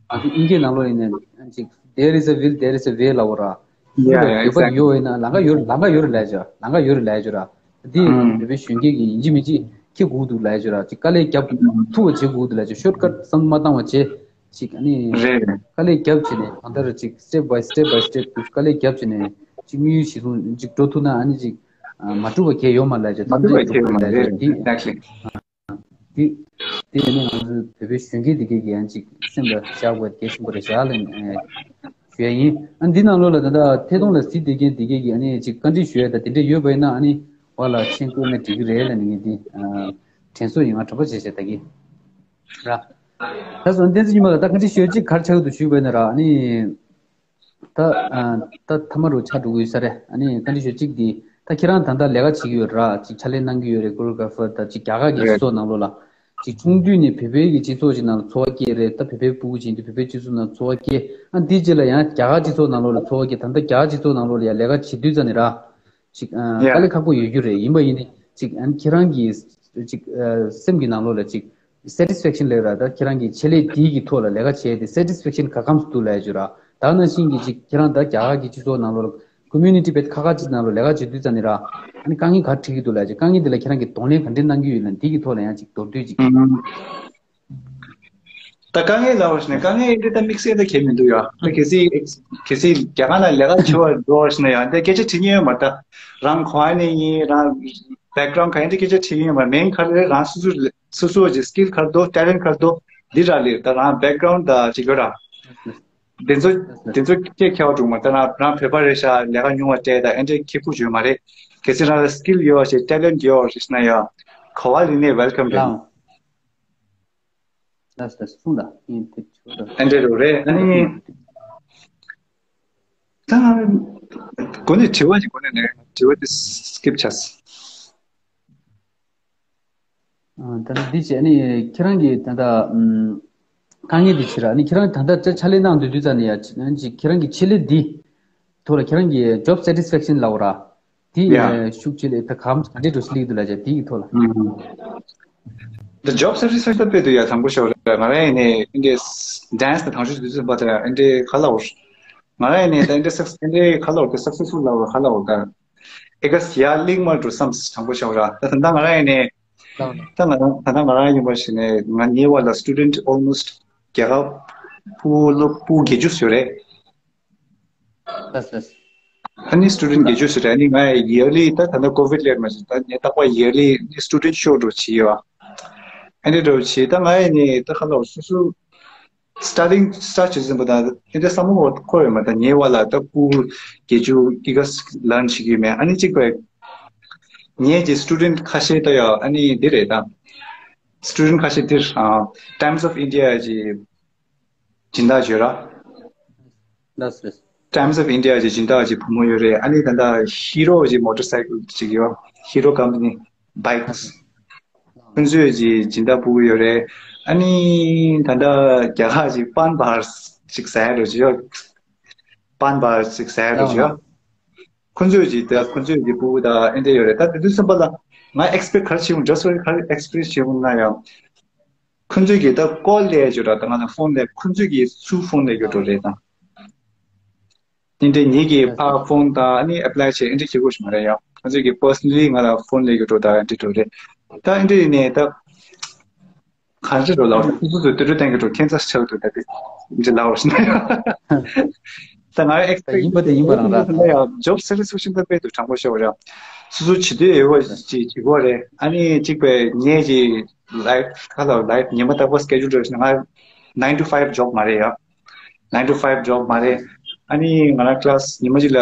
ང་ཚོ་དབྱིན་སྐད་ནང་ལོགས་ཡིན་ནའི་ཅིག there is a will, there is a way ལབ་དགོས་ར། སོ་སོ་ལ་འདོད་པ་དེ་ཡོད་པ་ཡིན་ན་ལམ་ཁ་ཡོད་ལམ་ཁ་ཡོད་རེད་ལབ་ཡ་ཅིག་ཡོད་ར། ལམ་ཁ་ཡོད་རེད་ལབ་ཡ་ཅིག་ཡོད་ར། འདི་ཨང་། བོད་པའི་གཞོན་སྐྱེས་ཀྱིས་ཡིན་གཅིག་མིན་གཅིག་འཁྱེར་དགོས་འདུག་ལབ་ཡ་ཅིག་ཡོད་ར། ཅིག་དཀའ་ལས་རྒྱབ་ཐུབ་པ་བྱེད་དགོས་འདུག་ལབ་ཡ་ཅིག shortcut་བསམ་མ་བཏང་བ་བྱས། ཅིག་ཨ་ནི་རེད་རེད། དཀའ་ལས་རྒྱབ་བྱས་ནས་གང་ལྟར་ཅིག་step by step by step་དཀའ་ལས་རྒྱབ་བྱས་ནས་ཅིག་དམིགས་ཡུལ་གཞིར་བཟུང་ཅིག་འགྲོ་ཐུབ་ན་ཨ་ནི་ཅིག་ཨ་མ་འགྲུབ་པ་གང་ཡང་ཡོད་མ་རེད་ལབ་ཅིག་མ་འགྲུབ་པ་གང་ཡང་ཡོད་མ་རེད། འདི་exactly། འདི་འདི་ནི་ང་ཚོའི་བོད་པའི་གཞོན་སྐྱེས་འདི་གས་ཀྱིས་ཨ་ནི་ཅིག་སེམས་ལ་བཞག་དགོས་གལ་ཆེན་པོ་རེད་བཞག་ལ་ཨ་ཞུ་ཡ་ཡིན། ཨ་འདི་ནང་ལོགས་ལ་ད་ལྟ་ཐད་གཏོང་ལ་གཟིགས་བསྡད་མཁན་འདི་གས་ཀྱིས་ཨ་ནི་ཅིག་བཀའ་འདྲི་ཞུ་ཡ་ད་དེ་འདྲས་ཡོད་པ་ཡིན་ན་ཨ་ནི་བར་ལ་མཆན་བཀོད་ན་འགྲིག་གི་རེད་ལབ་ནས་ངས་འདི་ཨ་དྲན་གསོ་ཡིན། ང་དྲན་པ་བྱས་བྱས་ད་གི་ར། ད་སོ་བསྟན་འཛིན་ཉི་མ་ལགས་ད་བཀའ་འདྲི་ཞུ་ཡ་གཅིག་ག་རེ་ཆགས་ཀྱི་འདུག་ཞུས་པ་ཡིན་ན་ར་ཨ་ནི། ད་ཨ་ད་ཐ་མ་རུ་ཆགས་འགྲོ་གི་ཡོད་ས་རེད། ཨ་ནི་བཀའ་འདྲི་ཞུ་གཅིག་འདི་ད་ཁྱེད་རང་ད་ལྟ་ལས་ཀ་བྱེད་ཀྱི་ཡོད་ར། ཅིག་ཕྱག་ལས་གནང་གི་ཡོད་རེད། choreographer་ད་ཅིག་རྒྱ་གར་གྱི་རེད། སྤྱི་ཚོགས་ནང་ལོགས་ལ་ཅིག་ཆུང་དུས་ནས་བོད་པའི་གི་སྤྱི་ཚོགས་ཅིག་ནང་ལ་འཚོ་བ་སྐྱེལ་རེད། ད་བོད་པའི་སྤུ་གུ་ཅིག་ཡིན་དུས་བོད་པའི་སྤྱི་ཚོགས་ནང་འཚོ་བ་སྐྱེལ། ཨ་འདིའི་རྗེས་ལ་ཡང་རྒྱ་གར་སྤྱི་ཚོགས་ནང་ལོགས་ལ་འཚོ་བ་སྐྱེལ། ད་ལྟ་རྒྱ་གར་སྤྱི་ཚོགས་ནང་ལོགས་ལ་ཡང་ལས་ཀ་བྱེད་དུས་ཙ་ནས་ར། ཅིག་ཨ་དཀའ་ལས་ཁག་པོ་ཡོད་རྒྱུ་རེད། ཡིན་པ་ཡིན་ནའི་ཅིག་ཨ་ནི་ཁྱེད་རང་གི་ཅིག་ཨ་སེམས་ཀྱི་ནང་ལོགས་ལ་ཅིག satisfaction་ལབ་ར། ད་ཁྱེད་རང་གི་ཆེད་ལས་འདིའི་གི་ཐོག་ལ་ལས་ཀ་བྱས་ཏེ་satisfaction་ག་གམ་སུ་འདུག་ལབ་ཡ་ཅིག་ཡོད་ར། ད་ནང་བཞིན་གྱི་ཅིག་ཁྱེད་རང་ད་རྒྱ་གར་གྱི་སྤྱི་ཚོགས་ནང་ལོགས་ལ་community་དཔེ་ཁག་ཁག་ཅིག་ནང་ལོགས་ལས་ཀ་བྱེད་དུས་ཙ་ནས་ར། ཨ་ནི་དཀའ་ངལ་ག་རེ་འཕྲད་ཀྱི་འདུག་ལབ་ཡ་ཅིག་དཀའ་ངལ་འདི་ལ་ཁྱེད་རང་གིས་གདོང་ལེན་ག་འདྲས་གནང་གི་ཡོད་ལབ་འདི་གི་ཐོག་ལ་ཡང་ཅིག་མདོར་བསྡུས་ཅིག་ད་དཀའ་ངལ་ལབ་པ་ཞིག་ན་དཀའ་ངལ་འདི་ད་དམིགས་བསལ་ད་གང་ཡང་མི་འདུག་ཡ། ད་གལ་སྲིད་གལ་སྲིད་རྒྱ་གར་ན་ལས་ཀ་བྱེད་པར་འགྲོ་བ་ཞིག་ན་ཡང་ད་སྐད་ཆ་དྲི་མཁན་ཡོད་མ་རེད། ད་རང་ག་བ་ནས་ཡིན། རང་background་ག་ཡིན་དེ་སྐད་ཆ་དྲི་མཁན་ཡོད་མ་རེད། main་ག་རེ་རེད། རང་སོ་སོ་སོ་སོ་གི་skill་ག་རེ་འདུག talent་ག་རེ་འདུག་འདི་ར་ལས་ད་རང་background་ད་ཅིག་ཡོད་ར། འདི་ཚོ་འདི་ཚོ་སྐད་ཁྱད་པར་འགྲོ་མ་རེད། ད་རང་རང་བོད་པ་རེད་ཤག་ལས་ཀ་ཉུང་བ་སྤྲད་ད་ཨེ་འདྲའི་ཁེ་ཕུ་བྱོས་མ་རེད། གལ་སྲིད་རང་ལ་skill་ཡོད་ཞེས་talent་ཡོད་ཞེས་ན་ཡང་ག་བ་ལས་ནས་welcome་རེད། ལགས། ལགས་སོ། གསུངས་དང་། ཡིན་དེ་ཆོས་དང་། ཨ་འདྲ་རུ་རེད། ཨ་ནི་ད་ང་གོ་ནས་དྲི་བ་ཞིག་གོ་ནས་ནས་དྲི་བ་དེ་skip་བྱས། ཨ་ད་ནི་འདི་བྱས་ནི་ཁྱེད་རང་གིས་ད་ལྟ་ཨམ་དཀའ་ངལ་འདི་བྱེད་ར་ནི་ཁྱེད་རང་ད་ལྟ་ཅ་ཆ་ལེན་གནང་འདོད་དུས་ཙ་ནས་ཡ་ཅི་ཁྱེད་རང་གི་ཆེད་ལས་འདི་ཐོག་ལ་ཁྱེད་རང་གི་job satisfaction་ལབ་ར། དེ་Yeah. ཤུགས་ཆེ་ལས་ད་གམ་ག་འདྲས་འགྲོ་སྲིད་ལེགས་འདུག་ལ་བྱ་དེའི་ཐོག་ལ། ཨུམ། The job satisfaction་དཔེ་དུ་ཡ་དང་པོ་ཤོར་རེད། ང་རང་ཡིན་ནས་ཨིན་ཌི་ཡ་dance་དང་དང་ཤོས་དུས་ཚོད་པ་དེ་ཨིན་ཌི་ཡ་ག་ལ་འོར། ང་རང་ཡིན་ནས་ད་ཨིན་ཌི་ཡ་success་ཨིན་ཌི་ཡ་ག་ལ་འོར་དེ་successful་ལ་འོར་ག་ལ་འོར་ད། ཨེ་ག་ཡ་ལིང་མ་འགྲོ་བསམ་དང་པོ་ཤོར་ར། ད་ད་ང་རང་ཡིན་ནས་ད་ང་རང་ད་ང་རང་ཡིན་པ་ཞིག་ནས་ང་ཉེ་བ་ལ་student almost་རྒྱ་གར་ཕྲུ་གུ་ལོ་ཕྲུ་གུ་བརྒྱད་ཅུ་ཡོད་རེད། ལགས་སོ། ཨ་ནི་student་བརྒྱད་ཅུ་ཟེར་རེད། ཨ་ནི་ང་yearly་ད་ད་ལྟ་COVID་ལས་མ་ཟིན་ད་ངས་རྟག་པར་yearly་student་show་འགྲོ་བྱེད་ཡོད། ཨ་ནི་འགྲོ་བྱེད་ད་ང་ཡི་ནི་ད་ཁ་ལོ་སོ་སོ་starting start་བྱེད་ཟིན་པ་ད་ཨ་ནི་བསམ་བློ་འཁོར་ཡོད་མ་ད་ཉེ་བ་ལ་ད་ཕྲུ་གུ་བརྒྱད་ཅུ་ཨི་ག་learn་བྱེད་ཀྱི་ཡོད་མེད། ཨ་ནི་གཅིག་པ་ངས་ཀྱི་student་ཁ་ཤས་ད་ཡོད། ཨ་ནི་འདི་རེད་ད་student་ཁ་ཤས་འདིར་Times of India་གི་སྦྱིན་བདག་བྱོས་ར། ལགས་སོ། Times of India་གི་སྦྱིན་བདག་གི་བུ་མོ་ཡོད་རེད། ཨ་ནི་ད་ལྟ་Hero་གི་motorcycle་ཅིག་ཡོད། Hero company bikes། ཁོང་ཚོས་ཀྱི་སྦྱིན་བདག་ཕྲུ་གུ་ཡོད་རེད། ཨ་ནི་ད་ལྟ་རྒྱ་གར་གྱི་པན་བྷར་ཅིག་ཟ་ཡ་རོ་ཅིག་ཡོད། པན་བྷར་ཅིག་ཟ་ཡ་རོ་ཅིག་ཡོད། ཁོང་ཚོས་ཀྱི་ད་ཁོང་ཚོས་ཀྱི་ཕྲུ་གུ་ད་ཨེ་འདྲ་ཡོད་རེད། ད་དེ་དུས་ཙམ་པ་ལ་ ང་ཨེག་སི་པི་རི་ཡེནྶ་ག་རེ་བྱེད་ཡོང་། ཇ་སི་ཊི་ག་རེ་ཨེག་སི་པི་རི་ཡེནྶ་བྱེད་ཡོང་ན་ཡང་། ཁོང་ཚོས་ཀྱིས་ད་ཀོལ་ལས་ཡོད་ར། ད་ང་ལ་ཕོན་ལས། ཁོང་ཚོས་ཀྱིས་སུ་ཕོན་ལས་ཡོད་འགྲོ་རེད་ད། དེ་འདྲའི་ངེད་ཀྱིས་ཕར་ཕོན་དང་ཨ་ནི་ཨེབ་ལའི་བྱས་ཨེ་འདྲ་བྱེད་དགོས་ཤིག་མ་རེད་ཡ། ཁོང་ཚོས་ཀྱིས་པར་སོ་ནལ་ལི་ང་ལ་ཕོན་ལས་ཡོད་འགྲོ་ད། ཨེ་འདྲ་འགྲོ་རེད་ད། ཨེ་འདྲ་ཡིན་ནའི་ད། གང་ཅི་རོ་ལའོ། སོ་སོ་སོ་དུ་རུ་བསྟན་གྱི་འགྲོ། ཁྱད་མཚར་ཆགས་འདུག་ད་དེ་འདི་ལའོ་ཤི་ན་ཡ། ད་ང་ཨེག་སི་པེག་ཡིན་པ་དེ་ཡིན་པ་རང་ར། ཡ་ཇོབ་སེ་ཊིས་ཕེག་ཤན་ད་དཔེ་དུ་དྲང་པོ་ཤོར་བ་ར། སོ་སོ་བྱེད་འདོད་ཡོད་པ་ཅིག་བྱེད་དགོས་རེད། ཨ་ནི་གཅིག་པའི་ངེད་ཀྱི་ལའིཕ་ག་ལ་ལའིཕ་ཉི་མ་རྟག་པར་སི་ཀེ་ཇུལ་རེད་ན། ང་ནའིན་ཊུ་ཕའིབ་ཇོབ་མ་རེད་ཡ། ནའིན་ཊུ་ཕའིབ་ཇོབ་མ་རེད། ཨ་ནི་ང་རང་ཀི་ལ་སི་ཉི་མ་གཅིག་ལ་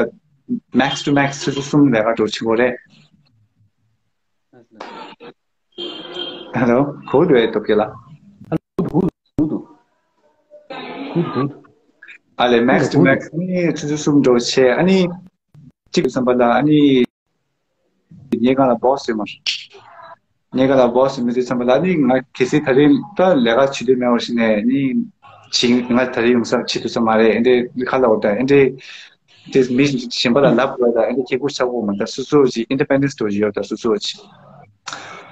མེག་སི་ཊུ་མེག་སི་ཆུ་ཚོད་གསུམ་ལས་ཀ་འགྲོ་བྱེད་དགོས་རེད། ཧེ་ལོ། གོ་འདུག་ཨེ། སྟོབས་རྒྱལ་ལགས། ཨ་ལས་མེག་སི་ཊུ་མེག་སི་ནི་ཆུ་ཚོད་གསུམ་འགྲོ་བྱས། ཨ་ནི་གཅིག་བསམ་པ་ལ། ཨ་ནི་ངའི་སྒང་ལ་བོ་སི་ཡོད་མ་རེད། ངའི་སྒང་ལ་བོ་སི་ཡོད་མི་དུས་བསམ་པ་ལ། ཨ་ནི་ང་གལ་སྲིད་ད་རིང་ད་ལས་ཀ་བྱེད་འདོད་མེད་པ་ཞིག་ནས་ནི་ཅིག་ང་ད་རིང་ཡོང་ས་བྱེད་ཐུབ་ས་མ་རེད། ཨེ་འདྲའི་ཁ་ལ་འོ་ད་ཨེ་འདྲའི། དེ་མི་གཞན་པ་ལ་ལབ་དགོས་དང་ཨེ་འདྲ་ཁེ་ཁུར་ཆག་དགོས་མ། ད་སོ་སོ་ཅིག་ཨིན་ཌི་པེན་ཌེན་སི་འདྲ་ཅིག་ཡོད། ད་སོ་སོ་ཅིག་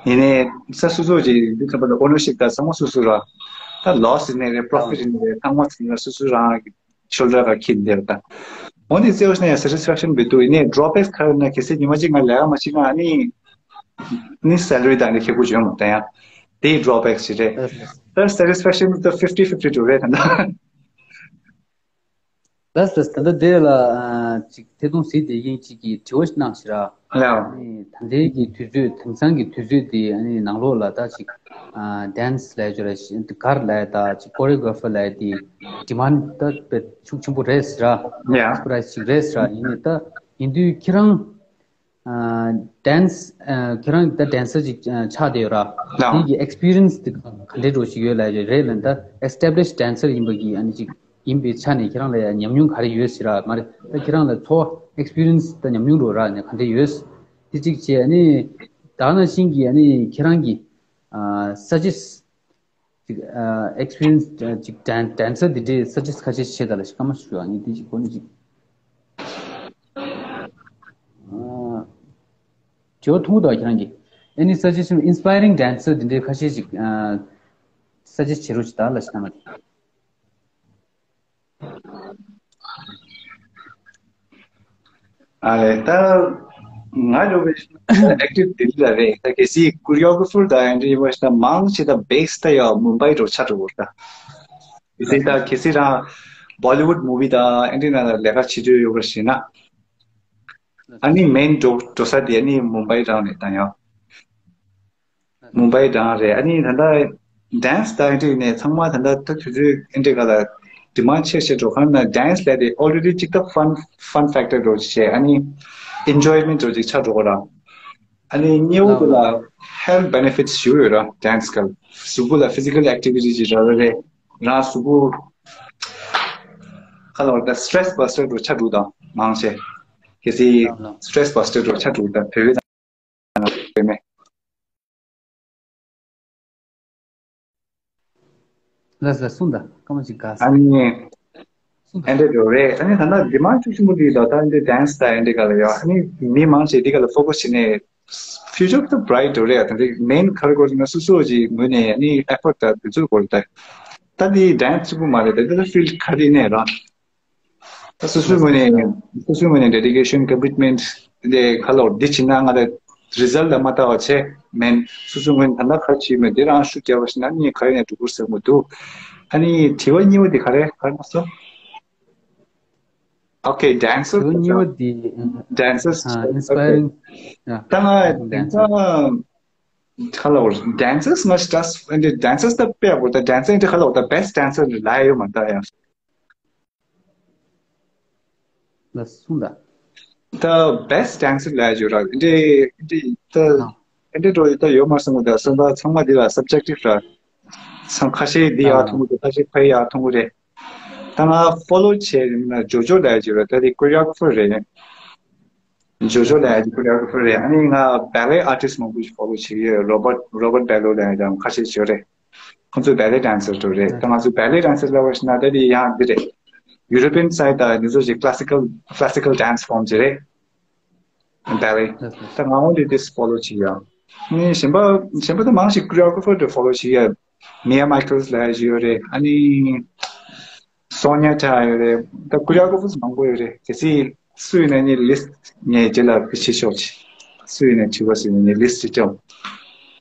ཡིན་ནའི་ས་སོ་སོ་ཅིག་འདི་ཚོ་པ་ལ་ཨོ་ནར་ཤིབ་ད་ཚང་མ་སོ་སོ་ར། ད་ལོ་སི་ཡིན་ནའི་རེད། པོ་རོ་ཕིཊ་ཡིན་ནའི་རེད། ཚང་མ་ཚང་མ་སོ་སོ་རང་གི་ཤོལ་ཌར་ག་འཁྱེར་བསྡད་ད། འོན་ཏེ་རྩེ་བ་ཞིག་ན་ཡང་སེ་ཊིས་ཕེག་ཤན་མི་འདུག་ཡིན་ནའི་ཌོ་རོ་བེག་ག་རེ་ན། གལ་སྲིད་ཉི་མ་གཅིག་ང་ལས་ཀ་མ་བྱེད་ན་ཨ་ནི་ནི་སེ་ལ་རི་ད་ནི་ཁེ་ཁུར་ཡོད་མ། ད་ཡང་དེའི་ཌོ་རོ་བེག་ཞིག་རེད། ད་སེ་ཊིས་ཕེག་ཤན་ད་ཕིཕ་ཊི་ཕིཕ་ཊི་འདྲ་རེད་ད། ལགས་ལགས། ད་ལྟ་དེ་ལ་ཨ་ཅིག་ཐད་གཏོང་གཟིགས་བསྡད་མཁན་ཅིག་གིས་དྲི་བ་ཞིག་གནང་ཞིག་ར། ལགས། ཨ་ནི་ད་ལྟའི་གི་དུས་ཚོད། དེང་སང་གི་དུས་ཚོད་འདི་ཨ་ནི་ནང་ལོགས་ལ་ད་ཅིག་ཨ་ཌན་སི་ལབ་ཡ་ཅིག་ར། གར་ལབ་ཡ་ད་ཅིག་ཀོ་རི་ཡོ་གྷ་ར་ཕར་ལབ་ཡ་འདི་ཌི་མན་ཌི་ད་དཔེ་ཤུགས་ཆེན་པོ་རེད་ཟེར་ར། ཡ། སར་པ་རའི་སི་ཅིག་རེད་ཟེར་ར། ཡིན་ནའི་ད་ཡིན་དུས་ཁྱེད་རང་ཨ་ཌན་སི་ཨ་ཁྱེད་རང་ད་ཌན་སར་ཅིག་ཨ་ཆགས་བསྡད་ཡོད་ར། ལགས། དེ་གི་ཨེག་སི་པི་རི་ཡན་སི་དེ་ག་འདྲའི་འདྲ་ཞིག་ཡོད་ལབ་ཡ་རེད་ལབ་ན། ད་ཨེ་སི་ཊེབ་ལིཤ་ཌན་སར་ཡིན་པ་གི་ཨ་ནི་ཅིག་ཡིན་པའི་ཆ་ནས་ཁྱེད་རང་ལ་ཡ་ཉམས་མྱོང་ག་རེ་ཡོད་ཟེར་ར། མ་རེད། ད་ཁྱེད་རང་ལ་ཚོར་བ་ཨེག་སི་པི་རི་ཡན་སི་ད་ཉམས་མྱོང་འདྲ་ར་ནས་ག་འདྲ་ཡོད། དེ་གཅིག་བྱས། ཨ་ནི་ད་ག་ནང་བཞིན་གྱི་ཨ་ནི་ཁྱེད་རང་གི་ཨ་སཱ་ཇེ་སི་ཊི་ཅིག་ཨ་ཨེག་སི་པི་རི་ཡན་སི་ཅིག་ཌན་ཌན་སར་འདི་འདྲའི་སཱ་ཇེ་སི་ཊི་ཁ་ཤས་བྱེད་ད་ལ་ཞིག་སྐར་མ་ཞུ་ཨ་ནི་དེ་ཅིག་གོ་ནི་ཅིག་ཨ་དྲི་བ་མཐོང་གི་འདུག་ཨ། ཁྱེད་རང་གིས་ཨ་ནི་སཱ་ཇེ་སི་ཊི་ཨིན་སི་པ་ཡ་རིང་ཌན་སར་འདི་འདྲའི་ཁ་ཤས་ཅིག་ཨ་སཱ་ཇེ་སི་ཊི་བྱེད་རོགས་ཅིག་ད་ལ་ཞིག་གནང་མ་དེ། ཨ་ལས། ད་ང་འདྲ་བོ་ཞིག་ཨེག་ཊིབ་ལྡི་ལི་ལ་རེད། ད་གལ་སྲིད་ཀོ་རི་ཡོ་གྷ་ར་ཕར་དང་ཨེ་འདྲ་ཡིན་པ་ཞིག་ན་མང་ཆེ་ད་བེ་སི་ད་ཡ་མུམ་བྷའི་འདྲ་ཆགས་འགྲོ་གི་རེད་ད། གལ་སྲིད་ད་གལ་སྲིད་རང་བྷོ་ལི་ཝུཌ་མུ་བི་དང་ཨེ་འདྲ་ནང་ལ་ལས་ཀ་བྱེད་འདོད་ཡོད་པ་ཞིག་ན། ཨ་ནི་མེན་འགྲོ་འགྲོ་ས་དེ་ཨ་ནི་མུམ་བྷའི་རང་རེད་ད་ཡ། མུམ་བྷའི་གྲང་རེད། ཨ་ནི་ད་ལྟ་ཌན་སི་དང་ཨེ་འདྲ་ཡིན་ནའི་ཚང་མ་ད་ལྟ་ད་དུས་ཚོད་ཨེ་འདྲ་ག་ལ་ཌི་མན་ཌི་ཆེ་ཆེ་འགྲོ་གང་ན། ཌན་སི་ལབ་དེ་ཨོ་རེ་ཌི་ཅིག་ད་ཕན་ཕན་ཕེག་ཊར་འགྲོ་ཅིག་བྱས། ཨ་ནི་ཨེན་ཇོའི་མེན་ཊི་འགྲོ་ཅིག་ཆགས་འགྲོ་གི་ར། ཨ་ནི་གཉིས་པ་དེ་ལ་ཧེལ་ཐི་བེ་ནེ་ཕིཊ་སི་ཞེ་པོ་ཡོད་ར། ཌན་སི་ག་ལ་གཟུགས་པོ་ལ་ཕི་ཛི་ཀལ་ཨེག་ཊི་བི་ཊི་ཅིག་རག་རེད། རང་གཟུགས་པོ་ཁ་ལ་བ་ད་སི་ཊེ་རེ་སི་བྷ་སི་ཊར་འགྲོ་ཆགས་འགྲོ་དང་མང་ཆེ། གལ་སྲིད་སི་ཊེ་རེ་སི་བྷ་སི་ཊར་འགྲོ་ཆགས་འགྲོ་དང་བོད་པའི་ལགས་ལགས། གསུངས་དང་། སྐར་མ་གཅིག་དགའ་ས། ཨ་ནི་གསུངས་དང་། ཨེ་འདྲ་འགྲོ་རེད། ཨ་ནི་ད་ལྟ་ཌི་མན་ཌི་ཤུགས་ཆེན་པོ་འདི་ལ་ད་ཨེ་འདྲ་ཌན་སི་དང་ཨེ་འདྲ་ག་ལ་ཡོད། ཨ་ནི་མི་མང་ཆེ་འདི་ག་ལ་ཕོ་ཀ་སི་བྱས་ནས་ཕིའུ་ཅར་ད་བྷ་རའིཊ་འགྲོ་རེད། ད་འདི་མེན་ག་རེ་དགོས་ན་སོ་སོ་གི་ངོས་ནས་ཨ་ནི་ཨེ་ཕོར་ཊི་ད་དེ་ཚོ་དགོས་རེད། ད་འདི་ཌན་སི་གཅིག་པུ་མ་རེད། ད་འདི་ད་ཕིལ་ཌི་ག་རེ་ཡིན་ནའི་ར། ད་སོ་སོའི་ངོས་ནས་སོ་སོའི་ངོས་ནས་ཌེ་ཌི་ཀེ་ཤན་ཀོ་མིཊ་མེན་ཊི་དེ་ག་ལ་འདི་བྱེད་ན་ང་ལ་རི་ཛལ་ཊི་ལ་མ་ལྟ་བ་བྱས་མེད། སོ་སོའི་ངོས་ནས་ད་ལྟ་ག་རེ་བྱེད་མེད་དེ་རང་ཤུགས་རྒྱབ་པ་ཞིག་ན་ནི་ག་རེ་ནས་འགྲོ་དགོས་ཟེར་མི་འདུག་ཨ་ནི་དྲི་བ་གཉིས་པ་དེ་ག་རེ་ག་རེ་མ་སོང་། ཨོ་ཁེ། ཌན་སར། དྲི་བ་གཉིས་པ་དེ། ཌན་སར། ཨ་ཨིན་སི་པ་ཡ་རིང་། ཡ། ད་ང་ཌན་སར། ག་ལ་འོ་ཌན་སར་ང་ཞིག་ད་ཨེ་འདྲ་ཌན་སར་ད་དཔེ་ཡག་པོ། ད་ཌན་སར་ཨེ་འདྲ་ག་ལ་འོ་ད་བེ་སི་ཊི་ཌན་སར་ལ་ཡོད་མ་ད་ཡ། ལ་གསུངས་ད། ད་བེ་སི་ཊི་ཌན་སར་ལ་ཡོད་ར། འདི་འདི་ད་ཨ་འདི་འགྲོ་ད་ཡོད་མ་སོང་གི། ད་སོང་ད་ཚང་མ་འདི་ལ་སབ་ཇེག་ཊིབ་ར། ཚང་ཁ་ཤས་འདི་ཡག་མཐོང་གི་འདུག་ཁ་ཤས་ཕ་ཡག་མཐོང་གི་རེད། ད་ང་ཕོ་ལོ་བྱས་ན་ཇོ་ཇོ་ལ་ཡོད་ར། ད་འདི་ཀོ་རི་ཡོ་གྷ་ར་ཕར་རེད། ཇོ་ཇོ་ལ་ཡོད་ཀོ་རི་ཡོ་གྷ་ར་ཕར་རེད། ཨ་ནི་ང་བེ་ལེ་ཨར་ཊིསི་མང་པོ་ཞིག་ཕོ་ལོ་བྱེད་ཀྱི་ཡོད། རོ་བར་ཊི་རོ་བར་ཊི་བེ་ལོ་ལ་ཡོད་ཀྱང་ཁ་ཤས་ཡོད་རེད། ཁོང་ཚོ་བེ་ལེ་ཌན་སར་འགྲོ་རེད། ད་ང་ཚོ་བེ་ལེ་ཌན་སར་ལབ་པ་ཞིག་ན་ད་དེ་ཡང་འདི་རེད། ཡུ་རོ་པི་ཡན་སའིཌ་ད་འདི་ཚོ་ཞིག་ཀ་ལ་སི་ཀལ་ཀ་ལ་སི་ཀལ་ཌན་སི་ཕོརམ་ཅིག་རེད། བེ་ལེ། ད་ང་འོང་དུས་དེ་ཕོ་ལོ་བྱེད་ཀྱི་ཡོད། ནི་གཞན་པ་གཞན་པ་ད་མང་ཞིག་choreographer་དེ་follow་བྱེད་ཡ། Mia Michaels་ལབ་ཡ་ཞིག་ཡོད་རེད། ཨ་ནི་Sonya Tha་ཡོད་རེད། ད་choreographers་མང་པོ་ཡོད་རེད། གལ་སྲིད་སུ་ཡིན་ན་ངའི་list་ངས་རྗེས་ལ་བེད་སྤྱོད་ཆོག་ཅིག་སུ་ཡིན་ན་བྱེད་པ་སུ་ཡིན་ན་ངའི་list་ཅིག་སྤྲད།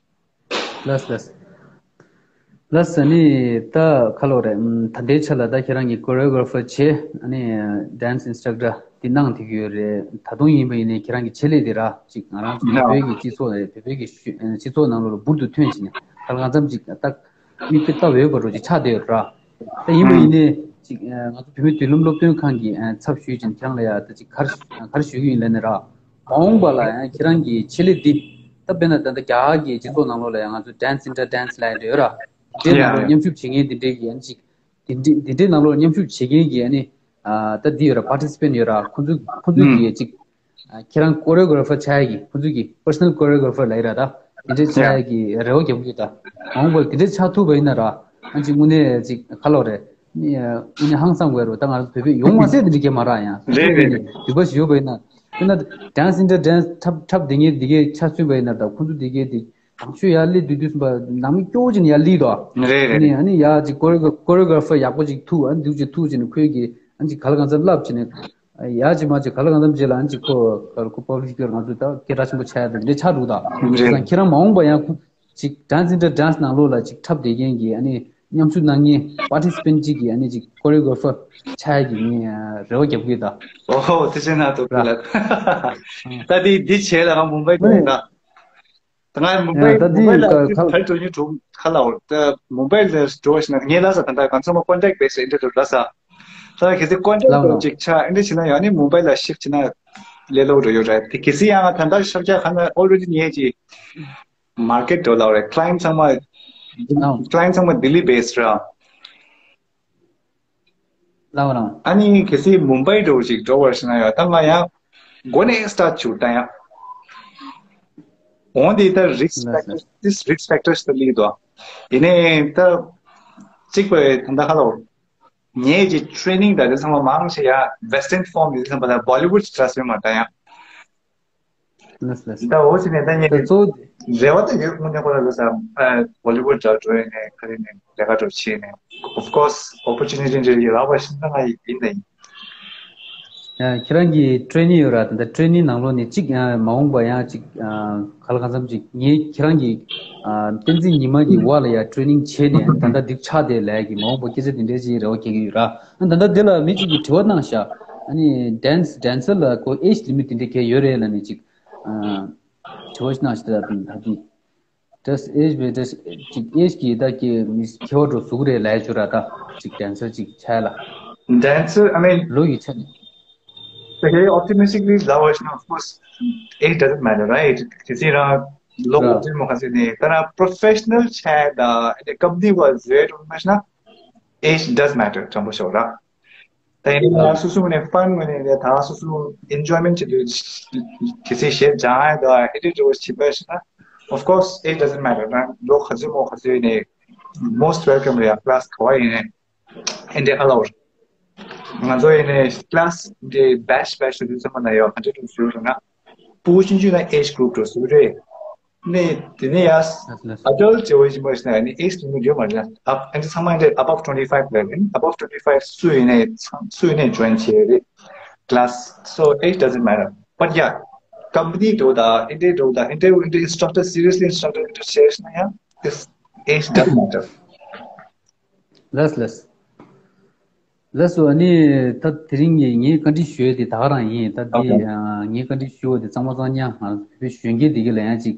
ལགས་ལགས། ལགས་ཟེར་ནི་ད་ཁ་ལོ་རེད། ད་ལྟའི་ཆ་ལ་ད་ཁྱེད་རང་གི་choreographer་བྱས། ཨ་ནི་dance instructor་འདི་གནང་བསྡད་ཀྱི་ཡོད་རེད། ད་དུང་ཡིན་པ་ཡིན་ནའི་ཁྱེད་རང་གི་ཆེད་ལས་འདི་ར་ཅིག་ང་རང་ཚོ་བོད་པའི་གི་སྤྱི་ཚོགས་རེད། བོད་པའི་གི་སྤྱི་ཚོགས་ནང་ལོགས་ལ་འབུར་དུ་ཐོན་ཕྱིན་ནས་ག་ལ་གང་འཚམ་ཅིག་ད་མིག་དཔེ་ལྟ་འོས་པ་འདྲ་ཅིག་ཆགས་བསྡད་ཡོད་ར། ད་ཡིན་པ་ཡིན་ནའི་ཅིག་ང་ཚོ་བོད་མིའི་མདུན་ལམ་སློབ་སྟོན་ཁང་གི་ཚབ་ཞུས་ཕྱིན་ཁྱེད་རང་ལ་ཡ་ད་ཅིག་ག་རེ་ག་རེ་ཞུ་གི་ཡིན་ལབ་ནས་ར། མ་འོངས་པ་ལ་ཡང་ཁྱེད་རང་གི་ཆེད་ལས་འདི། ད་དཔེར་ན་ད་ལྟ་རྒྱ་གར་གྱི་སྤྱི་ཚོགས་ནང་ལོགས་ལ་ཡང་ང་ཚོ་dance inter dance་ལབ་ཡ་འདྲ་ཡོད་ར། དེ་ནང་ལོགས་མཉམ་ཞུགས་བྱེད་མཁན་དེ་འདྲའི་གི་ཡང་ཅིག་དེ་འདྲའི་དེ་འདྲའི་ནང་ལོགས་མཉམ་ཞུགས་བྱེད་མཁན་གྱི་ཨ་ནི། ད་འདི་ཡོད་ར། participant་ཡོད་ར། ཁོ་ཚོ་ཁོ་ཚོ་གི་ཅིག་ཁྱེད་རང་choreographer་ཆགས་ཡ་གི་ཁོ་ཚོ་གི་personal choreographer་ལབ་ཡ་ར། ད་དེ་འདྲའི་ཆགས་ཡ་གི་རེ་བ་རྒྱབ་ཀྱི་ཡོད་ད། མ་འོངས་པར་དེ་འདྲའི་ཆགས་ཐུབ་པ་ཡིན་ན་ར། ཨ་ཅིག་དངོས་གནས་ཅིག་ཁ་ལོ་རེད། དངོས་གནས་ཧང་སང་དགོས་རེད། ད་ང་ཚོ་བོད་པས་ཡོང་མ་སྲིད་དེ་འདྲ་སྐད་མ་རག་ཡང་། རེད་རེད་རེད། འདུས་པ་ཞིག་ཡོད་པ་ཡིན་ན། དཔེར་ན་dance inter dance་འཁྲབ་འཁྲབ་བསྡད་མཁན་འདི་གའི་ཆ་མཚོན་པ་ཡིན་ན། ད་ཁོང་ཚོ་འདི་གའི་དེ་དང་ཤོས་ཡར་སླེབས་དུས་དུས་ཙམ་པ་ནང་མི་སྐྱོ་བོ་ཅིག་ནས་ཡར་སླེབས་འདུག་རེད་རེད། ཨ་ནི་ཨ་ནི་ཡར་ཅིག་ཁོ་རེ་ཁོ་རེ་གྷ་ར་ཕར་ཡག་པོ་ཅིག་ཐུག་ཨ་ནི་འདུག་ཅིག་ཐུག་ཅིག་ནས་ཁོས་ཀྱིས་ཨ་ནི་ཅིག་ག་ལ་གང་འཚམ་བསླབ་ཅིག་ནས། ཡར་ཅིག་མར་ཅིག་ག་ལ་གང་འཚམ་རྗེས་ལ་ཨ་ནི་ཅིག་ཁོ་ཁོ་public figure་ང་ཚོ་ད་སྐད་གྲགས་ཆེན་པོ་ཆགས་ཡ་དེ་འདྲ་ཆགས་འདུག་ད། རེད། ཁྱེད་རང་མ་འོངས་པ་ཡང་ཁོ། ཅིག་dance inter dance་ནང་ལོགས་ལ་ཅིག་འཁྲབ་བསྡད་མཁན་གྱི་ཨ་ནི་མཉམ་ཞུགས་གནང་མཁན་participant་ཅིག་གི་ཨ་ནི་ཅིག་choreographer་ཆགས་ཡ་གི་ངས་རེ་བ་རྒྱབ་ཀྱི་ད། ཨོ་ཧོ་དེ་བྱས་ན་ཐུགས་རྗེ་ཆེ་ལགས། ད་དེ་འདི་བྱས་ལ་ང་མུམ་བྷའི་འགྲོ་ད། ད་ང་མུམ་བྷའི་ད་འདི་མུམ་བྷའི་ལ་ད་ག་ཕར་འགྲོ་ཉིན་གྲུབ་ཁ་ལ་འོ་ད་མུམ་བྷའི་ལ་འགྲོ་བ་ཞིག་ན་ངས་ལ་ས་ད་ལྟ་གང་ཚང་མ་contact base་ཨེ་འདྲ་འགྲོ་ལ་ས། ད་གལ་སྲིད་contact་ལ་འགྲོ་ཅིག་ཆ་ཨེ་འདྲ་བྱས་ན་ཡང་ནི་མུམ་བྷའི་ལ་shift་བྱས་ན་ལས་སླ་པོ་འགྲོ་ཡོད་རེད། དེ་གལ་སྲིད་ཡང་ད་ལྟ་ཤར་རྒྱག་ཁ་ན་already་ངས་ཅིག market་འགྲོ་ལ་རེད། client་ཚང་མ་client་ཚང་མ་Delhi base་ར། ལའོ་རང་། ཨ་ནི་གལ་སྲིད་མུམ་བྷའི་འགྲོ་ཅིག་འགྲོ་བར་ཞིག་ན་ཡང་ད་ང་ཡང་སྒོ་ནས་start་བྱུང་ད་ཡང་འོང་དེ་ད་risk factor this risk factor་ཞིག་ལ་ལུས་དོ། ཡིན་ནའི་ད་གཅིག་པའི་ད་ལྟ་ཧ་ལོ་ངས་ཀྱི་training་ད་དེ་ཚང་མ་མང་ཆེ་ཡ་Western form་ཡིན་ཙམ་པ་ད་Bollywood་ཅིག་ལ་སོན་མ་ད་ཡང་། ལགས་ལགས། ད་འོ་ཅི་ནས་ད་ངས་ད་གཙོ་བོ་རེ་བ་ད་ཡོད་མུ་ནས་ཁོ་ལ་ལ་ས་Bollywood་འདྲ་འགྲོ་ཡས་ནས་ག་རེ་ནས་ལས་ཀ་འགྲོ་བྱས་ནས་of course opportunity་འདྲ་ཡོད་རག་པ་ཤིན་ད་ང་ཡིན་ད་ཡིན། ཁྱེད་རང་གི་training་ཡོད་ར། ད་ལྟ་training་ནང་ལོགས་ནས་གཅིག་ཡང་མ་འོངས་པ་ཡང་གཅིག་ག་ལ་གང་འཚམ་ཅིག་ངས་ཁྱེད་རང་གི་བསྟན་འཛིན་ཉི་མ་གི་བར་ལ་ཡ་training་བྱས་ནས་ད་ལྟ་འདི་ཆགས་བསྡད་ལས་ཀྱི་མ་འོངས་པ་སྐད་ཆ་དེ་འདྲའི་ཅིག་རེ་བ་བསྐྱེད་ཀྱི་ཡོད་ར། ཨ་ད་ལྟ་འདི་ལ་མི་གཅིག་གིས་དྲི་བ་གནང་ཤག་ཨ་ནི་dance dancer་ལ་ཁོ་age limit་དེ་འདྲའི་གལ་ཡོད་རེད་ལབ་ནས་ཅིག་དྲི་བ་ཞིག་གནང་ཞིག་ད་ད་དུས་ད་age་བས་ད་ཅིག་age་གི་ད་ཀྱི་མི་ཁེ་བ་འགྲོ་ཟུག་རེད་ལས་ཞུ་ར། ད་ཅིག་dancer་ཅིག་ཆགས་ལ། Dancer, I mean, ལོ་ཡི་ཆ་ནས། Okay, optimistically, ལབ་པ་ཞིག་ན་of course, age doesn't matter, right? དེ་ཚེ་རང་ལོ་ར་ག་ཚོད་མོ་ག་ཚོད་ནས་ད་རང་professional་ཆགས་ད་company་བ་བཟོས་འགྲོ་མ་ཤེས་ན་age does matter དྲང་པོ་ཤོད་ར། ད་ཡིན་ན་སོ་སོ་ངོས་ནས་fun་ངོས་ནས་ད་སོ་སོ་enjoyment་བྱེད་དུས་དེ་ཚེ་ཞེ་སྦྱང་ཡ་ད་ཨེ་འདྲ་འགྲོ་བྱེད་པ་ཞིག་ན་of course it doesn't matter ན་ལོ་ག་ཚོད་མོ་ག་ཚོད་ནས་most welcome་རེད་ཡ། class་ག་བ་ཡིན་ནས་ཨེ་འདྲ་ཧ་ལ་བོར་ང་ཚོ་ཡིན་ནས་class་འདྲ་batch batch་བྱེད་དུས་ཚང་མ་ན་ཡོད་ག་འདྲ་འགྲོ་ཞུ་རུ་ན་ཕྲུ་གུ་ཆུང་ཆུང་ན་age group་འགྲོ་ཟེར་གི་རེད། ནས་དེ་ནས་ཡ་adult་བྱེད་འོས་ཤིང་པ་ཞིག་ན་ནི་age limit་ཡོད་མ་རེད་ན། up and some hundred above twenty five level, above twenty five སུ་ཡིན་ནས་ཚང་སུ་ཡིན་ནས་join་བྱེད་རེད་class. So age doesn't matter. But yeah, company་འགྲོ་ད་ཨེ་འདྲ་འགྲོ་ད་ཨེ་འདྲ་ཨེ་འདྲ་instructor seriously instructor་འདྲ་བྱས་ན་ཡང་this age does matter. ལགས་ལགས། ལགས་སོ། ཨ་ནི་ད་དེ་རིང་ངས་ངས་བཀའ་འདྲི་ཞུ་ཡས་དེ་ད་ག་རང་ཡིན། ད་དེ་ཨ་ངས་བཀའ་འདྲི་ཞུ་བ་དེ་གཙང་མ་གཙང་རྐྱང་ང་བོད་པའི་གཞོན་སྐྱེས་དེ་ག་ལ་ཡང་ཅིག་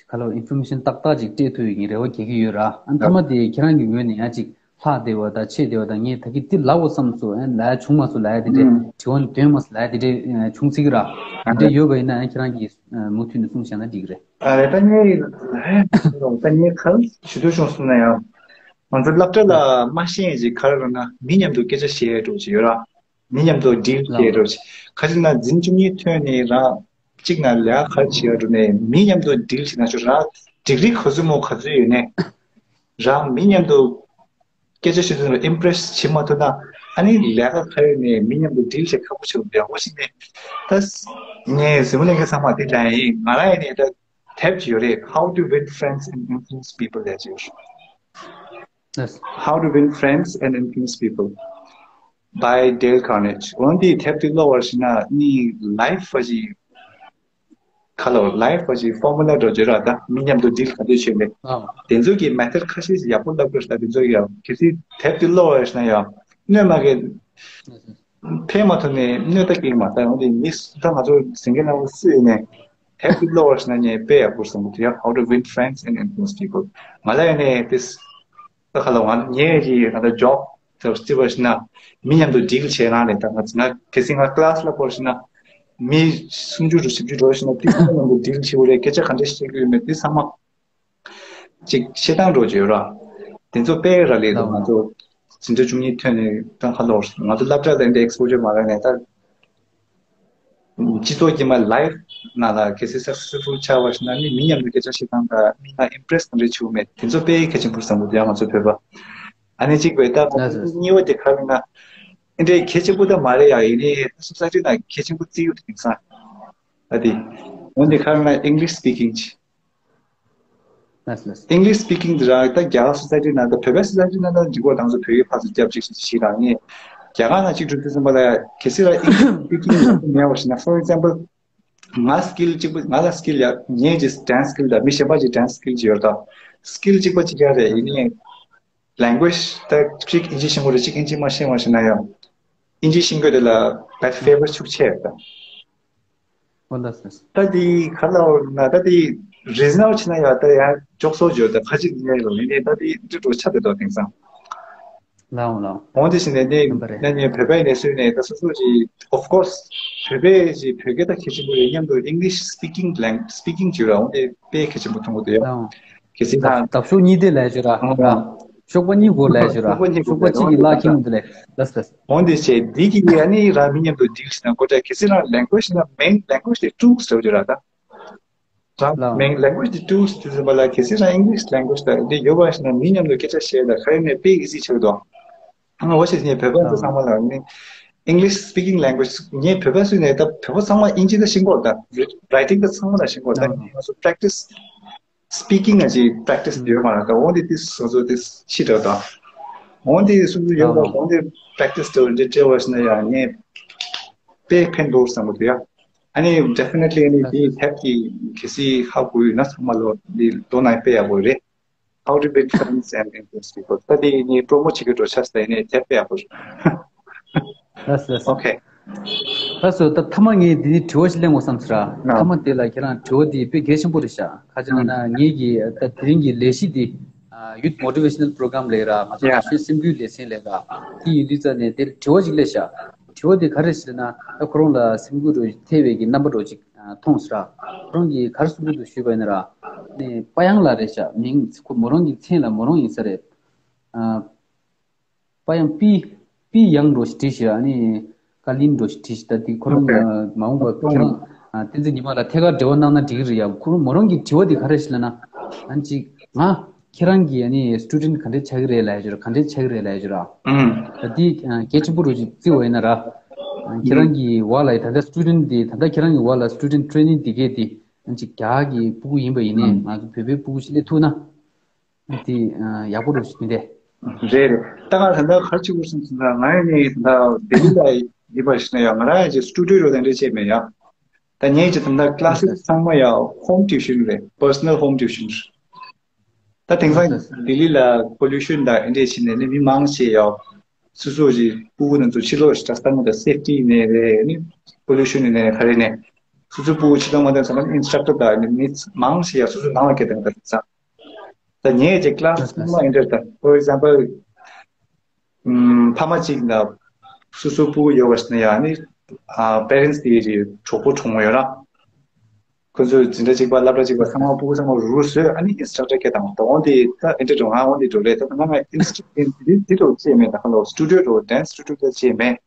ག་ལ་information་ཏག་ཏག་ཅིག་སྤྲད་ཐུབ་ཡོད་ཀྱི་རེ་བ་རྒྱག་གི་ཡོད་ར། ཨ་མཐའ་མ་དེ་ཁྱེད་རང་གི་ངོས་ནས་ཡང་ཅིག་ལྷག་བསྡད་པ་དང་ཆད་བསྡད་པ་དང་ངས་ད་གི་འདི་ལབ་དགོས་བསམ་སོང་ཨ་ལབ་ཡ་བྱུང་མ་སོང་ལབ་ཡ་དེ་འདྲས་དྲི་བ་འདོན་མ་སོང་ལབ་ཡ་དེ་འདྲས་བྱུང་སྲིད་ཀྱི་ར། དེ་འདྲས་ཡོད་པ་ཡིན་ན་ཡང་ཁྱེད་རང་གིས་མུ་མཐུད་ནས་གསུངས་བཞག་ན་འགྲིག་གི་རེད། ཨ་རེད། ད་ངས་ད་ངས་ག་རེ་ཞུ་འདོད་བྱུང་སོང་ན་ཡང་ང་ཚོ་སློབ་གྲྭ་ལ་མ་ཤེས་ཡས་ཅིག་ག་རེ་རེད་ན་མི་མཉམ་དུ་སྐད་ཆ་བཤད་ཡས་འགྲོ་ཅིག་ཡོད་ར། མི་མཉམ་དུ་deal་བྱེད་རོགས། ཁ་ཅིག་ན་འཛིན་བཅུ་གཉིས་ཐོན་ནས་རང་གཅིག་ན་ལས་ཀ་ག་རེ་བྱེད་ཡ་འགྲོ་ནས་མི་མཉམ་དུ་deal་བྱེད་ན་ཆོག་རང་degree་ག་ཚོད་མོ་ག་ཚོད་ཡོད་ནས་རང་མི་མཉམ་དུ་སྐད་ཆ་བཤད་ཚུལ་ལ་impress་བྱེད་མ་ཐུབ་ན་ཨ་ནི་ལས་ཀ་ག་ཡོད་ནས་མི་མཉམ་དུ་deal་བྱེད་ཁག་པོ་ཆེ་བ་འདྲ་བོ་ཞིག་ནས་ད་ངས་གཟིགས་མོ་ལྷན་རྒྱས་ཚང་མ་དེ་འདྲ་ཡིན་ང་རང་ཡིན་ནས་ད། དེབ་ཅིག་ཡོད་རེད། How to Win Friends and Influence People ལབ་ཅིག་ཡོད་རེད། Yes. How to Win Friends and Influence People by Dale Carnegie. འོན་ཏེ་དེབ་དེ་ཀློག་པར་བྱས་ན་ནི་life བ་ཞིག་ཁ་ལོ་life བ་ཞིག་formula འདྲ་བརྗོད་ར། ད་མི་མཉམ་དུ་deal ག་འདྲ་བྱེད་མེད། ཨ། དེ་ཚོ་གི་method ཁ་ཤས་ཤིག་ཡག་པོ་བསླབ་དགོས་ད། དེ་ཚོ་ཡང་གལ་སྲིད་དེབ་དེ་ཀློག་པར་བྱས་ན་ཡང་གནོད་མ་གི་ཕན་མ་ཐོགས་ནས་གནོད་ད་གི་མ་ད། འོན་ཏེ་མི་ད་ང་ཚོ་ཟིང་གི་ནང་སུ་ཡིན་ནས་དེབ་དེ་ཀློག་པར་བྱས་ན་ངས་དཔེ་ཡག་པོ་བསམ་གི་འདུག་ཡ། How to Win Friends and Influence People. ང་ལ་ཡང་ནས་དེ་ད་ཁ་ལོ་ང་ངས་ཀྱི་ང་ད་job ད་རྩི་བ་ཞིག་ན་མི་མཉམ་དུ་deal བྱས་ན་ནས་ད་ང་ང་གལ་སྲིད་ང་class ལ་བསྐོར་ཞིག་ན་མི་སུམ་ཅུ་རུ་བཞི་བཅུ་འགྲོ་ཞིག་ན་དེ་མི་མཉམ་དུ་deal བྱེད་དགོས་རེད། སྐད་ཆ་ག་འདྲ་བཤད་དགོས་ཡོད་མེད་དེ་ཚང་མ་ཅིག་བཤད་སྟངས་འགྲོ་བྱོས་ར། དེ་ཚོ་དཔེ་ར་ལས་ད་ང་ཚོ་འཛིན་གྲྭ་བཅུ་གཉིས་ཐོན་ནས་ད་ཁ་ལོ་ང་ཚོ་སློབ་གྲྭ་ལ་འདི་exposure མ་རག་ནས་ད། སྤྱི་ཚོགས་ཀྱི་མ་life ནང་ལ་གལ་སྲིད་successful ཆགས་པ་ཞིག་ན་ནི་མི་མཉམ་དུ་སྐད་ཆ་བཤད་སྟངས་དང་མི་ལ་impress ག་འདྲ་བྱེད་དགོས་མེད་དེ་ཚོ་དཔེ་གལ་ཆེན་པོ་བསམ་གི་འདུག་ཡ། ང་ཚོ་བོད་པ་ཨ་ནི་གཅིག་བས་ད་ང་ཚོ་གཉིས་པ་དེ་ག་རེ་ན་ཨེ་འདྲའི་གལ་ཆེན་པོ་ད་མ་རེད་ཡ། ཡིན་ནའི་ད་society ནང་གལ་ཆེན་པོ་བརྩི་ཡུལ་དེ་དེང་སང་ཨ་དེ་འོན་ཏེ་ག་རེ་ན་English speaking ཅིག Yes, yes. English speaking དེ་རང་ད་རྒྱ་གར་society ནང་ད་བོད་པའི་society ནང་ད་འགྲིག་གོ། དང་ཚོ་བོད་ཡིག་ཕར་ཚུར་རྒྱབ་ཅིག་ཞིག་ཞིག་རང་ངས་རྒྱ་གར་ནང་གཅིག་སྒྲུབ་དུས་ཙམ་པ་ལ་གལ་སྲིད་ར་English speaking མེད་པ་ཞིག་ན། For example ང་skill གཅིག་པ་ང་ལ་skill ཡ་ངས་ཅིག་dance skill ད་མི་གཞན་པ་ཅིག་dance skill ཅིག་ཡོད་ད། skill གཅིག་པ་གཅིག་ཡ་རེད། ཡིན་ནའི་language ད་གཅིག་ཨིན་ཇི་ཤེས་ཀྱི་རེད། གཅིག་ཨིན་ཇི་མ་ཤེས་པ་ཞིག་ན་ཡང་ཨིན་ཇི་ཤེས་ཀྱི་དེ་ལ་bad favor ཤུགས་ཆེ་ཡོད་ད། ཨོ་ལགས་སོ། ད་དེ་ག་ལ་འོ་ན་ད་དེ་reason out་བྱས་ན་ཡང་ད་ཡང་ཅོག་ཙེ་བརྗོད་ད་ཁ་ཅིག་ཉལ་རོ་ཡིན་ནའི་ད་དེ་འདི་འགྲོ་ཆ་དེ་དོ་དེང་སང་། ལའོ་ལའོ། འོང་དེ་བཞིན་ནས་ནི་ཡིན་པ་རེད། ན་ནི་བོད་པའི་ནས་སུས་ནས་ད་སོ་སོ་ཅིག of course བོད་པའི་ཅིག་བོད་སྐད་ད་གལ་ཆེན་པོ་རེད། མཉམ་དུ་English speaking lang speaking བྱོས་ར། འོང་དེ་དཔེ་གལ་ཆེན་པོ་མཐོང་གི་འདུག་ཡ། ལའོ། གལ་སྲིད་ད་འདབ་ཤོག་གཉིས་དེ་ལས་བྱོས་ར། ཨང་། ར། གཤོག་པ་གཉིས་སྒོ་ལས་བྱོས་ར། གཤོག་པ་གཉིས་སྒོ་གཤོག་པ་གཅིག་གིས་ལ་ཁྱེར་འདི་ལས་ལས་ལས། འོང་དེ་བྱས་འདི་གི་ཡ་ནི་ར་མི་མཉམ་དུ་deal བྱེད་ན་གོ་ད། གལ་སྲིད་རང་language་ན་main language དེ་tools བྱོས་ར་ད། རང་main language དེ་tools དེ་ཚོ་མ་ལ་གལ་སྲིད་རང་English language དང་འདི་ཡོད་པ་ཞིག་ན་མི་མཉམ་དུ་སྐད་ཆ་བཤད་ད་ག་རེ་ནས་དཔེ་easy ཆགས་འདུག་ཨ་ནི་འོ་ཞེས་ངས་བོད་པ་ཚོ་ཚང་མ་ལ་ནི་English speaking language ངས་བོད་པ་ཚོས་ནས་ད་བོད་པ་ཚང་མ་ཨིན་ཇི་ད་ཤེས་གོ་ད། writing ད་ཚང་མ་ལ་ཤེས་གོ་ད། ང་ཚོ་practice speaking ཨ་ཅིག་practice ཡོད་མ་རེད་ད། འོ་འདི་དེ་སོ་སོ་དེ་ཤི་འདྲ་ད། འོ་འདི་སོ་སོ་ཡོད་པ་འོ་འདི་practice དེ་འདྲ་བྱས་པ་ཞིག་ན་ཡང་ངས་དཔེ་ཕན་འདུག་བསམ་གི་འདུག་ཡ། ཨ་ནི་definitely ཨ་ནི་དེའི་ཐད་ཀྱི་གལ་སྲིད་ཧ་གོ་ཡོད་ན་ཚང་མ་ལོ་འདི་མདོར་ན་དཔེ་ཡག་པོ་རེད། How to build friends and influence people. ད་དེ་ནི་promote བྱེད་ཀྱི་འགྲོ་ཆགས་ད་ཡིན་ནའི་དེབ་དཔེ་ཡག་པོ་རེད། ལགས་ལགས། Okay. ལགས་སོ། ད་མཐའ་མ་ངས་འདི་ནི་དྲི་བ་ཞིག་གླེང་དགོས་བསམ་ཟེར་ར། ནའོ། མཐའ་མ་དེ་ལ་ཁྱེད་རང་དྲི་བ་འདི་དཔེ་གལ་ཆེན་པོ་རེད་ཤག་ཁ་ཅིག་ལ་ན་ངེད་ཀྱི་ད་དེ་རིང་གི་ལས་གཞི་འདི་ཨ་Youth Motivational Program ལས་ར། ང་ཚོ་ཡ་ཞོན་སེམས་འགུལ་ལས་ཚན་ལས་ཀ་དེ་ཡིན་དུས་ཙ་ནས་དེར་དྲི་བ་ཞིག་སླེབས་ཤག་དྲི་བ་དེ་ག་རེ་ཞིག་ལ་ན། ད་ཁོ་རང་ལ་སེམས་འགུལ་རོ་ཐེབས་པའི་གི་རྣམ་པ་རོ་ཅིག་མཐོང་ཟེར་ར། ཁོ་རང་གིས་ག་རེ་གསུང་གི་འདུག་ཞུས་པ་ཡིན་ན་ར། ནས་པ་ཡང་ལ་རེད་ཤག་མིང་ཁོ་མོ་རང་གི་མཚན་ལ་མོ་རང་ཡིན་ས་རེད། ཨ། པ་ཡང་པི། པི་ཡང་འགྲོ་ཞིག་བྲིས་ཤག་ཨ་ནི་ཀ་ལིན་འགྲོ་ཞིག་བྲིས་ཤག་ད་དེ་ཁོ་རང་Okay. མ་འོངས་པ་ཁྱེད་རང་བསྟན་འཛིན་ཉི་མ་ལ་ཐད་ཀར་འབྲེལ་བ་གནང་ན་འགྲིག་གི་རེད་ཡ། ཁོ་རང་མོ་རང་གི་དྲི་བ་དེ་ག་རེ་ཞིག་ལབ་ན། ཨ་ནི་ཅིག་ང་ཁྱེད་རང་གི་ཨ་ནི་student ག་འདྲས་ཆགས་ཀྱི་རེད་ལབ་ཡ་ཅིག་ར། ག་འདྲས་ཆགས་ཀྱི་རེད་ལབ་ཡ་ཅིག་ར། ད་དེ་གལ་ཆེན་པོ་རུ་ཅིག་བརྩི་བ་ཡིན་ན་ར། ཁྱེད་རང་གི་བ་ལ་ད་ལྟ་student དེ་ད་ལྟ་ཁྱེད་རང་གི་བ་ལ་student training དེ་གས་དེ་ཨ་ནི་ཅིག་རྒྱ་གི་ཕྲུ་གུ་ཡིན་པ་ཡིན་ནའི་ང་ཚོ་བོད་པའི་ཕྲུ་གུ་ཞིག་སླེབས་ཐུབ་ན། དེ་ཡག་པོ་རུ་ཞིག་མི་འདས། རེད་རེད། ད་ང་ད་ལྟ་ག་རེ་བྱེད་དགོས་སོང་ཟེར་ན་ང་ཡང་ནི་ད་ལྟ་ལྡི་ལི་ལ་ཡོད་པ་ཞིག་ན་ཡང་ང་རང་ཡང་ཅིག་སི་ཊུ་ཌི་ཡོ་རུ་དེ་འདྲ་བྱས་མེད་ཡ། ད་ངས་ཅིག་ད་ལྟ་classes ཚང་མ་ཡང་home tuition རེད། personal home tuition རེད། ད་དེང་སང་ལྡི་ལི་ལ་pollution དང་དེ་འདྲ་བྱས་ནས་ནི་མི་མང་ཆེ་ཡང་སོ་སོ་ཅིག་ཕྲུ་གུ་ནང་ཚོ་ཕྱི་ལོགས་ཤིག་ད་ལྟ་ང་ད་safety ནས་རེད། ནི་pollution ནས་ག་རེ་ནས་སོ་སོ་ཕྲུ་གུ་ཕྱི་ལོགས་མ་བཏང་ཙང་instructor དང་ནི་མི་མང་ཆེ་ཡང་སོ་སོ་ནང་ལ་སྐད་བཏང་ད་དེང་སང་། ད་ངས་ཀྱི་class ཚང་མ་ཨེ་འདྲ་ད། For example ཕ་མ་གཅིག་ན་སོ་སོ་ཕྲུ་གུ་ཡོད་པ་ཞིག་ན་ཡང་ནི་parents དེ་གི་གྲོགས་པོ་གྲོགས་མོ་ཡོད་ར། ཁོ་ཚོས་འཛིན་གྲྭ་གཅིག་པ་སློབ་གྲྭ་གཅིག་པ་ཚང་མ་ཕྲུ་གུ་ཚང་མ་རུ་རུ་བཟོས། ཨ་ནི་instructor སྐད་བཏང་ད་འོང་དེ་ད་ཨེ་འདྲ་འགྲོ་ང་འོང་དེ་འགྲོ་ལས་ད་ང་ང་instructor འདི་འདི་འགྲོ་བྱས་མེད། ད་ཁ་ལོ་studio འགྲོ་dance studio ད་བྱས་མེད།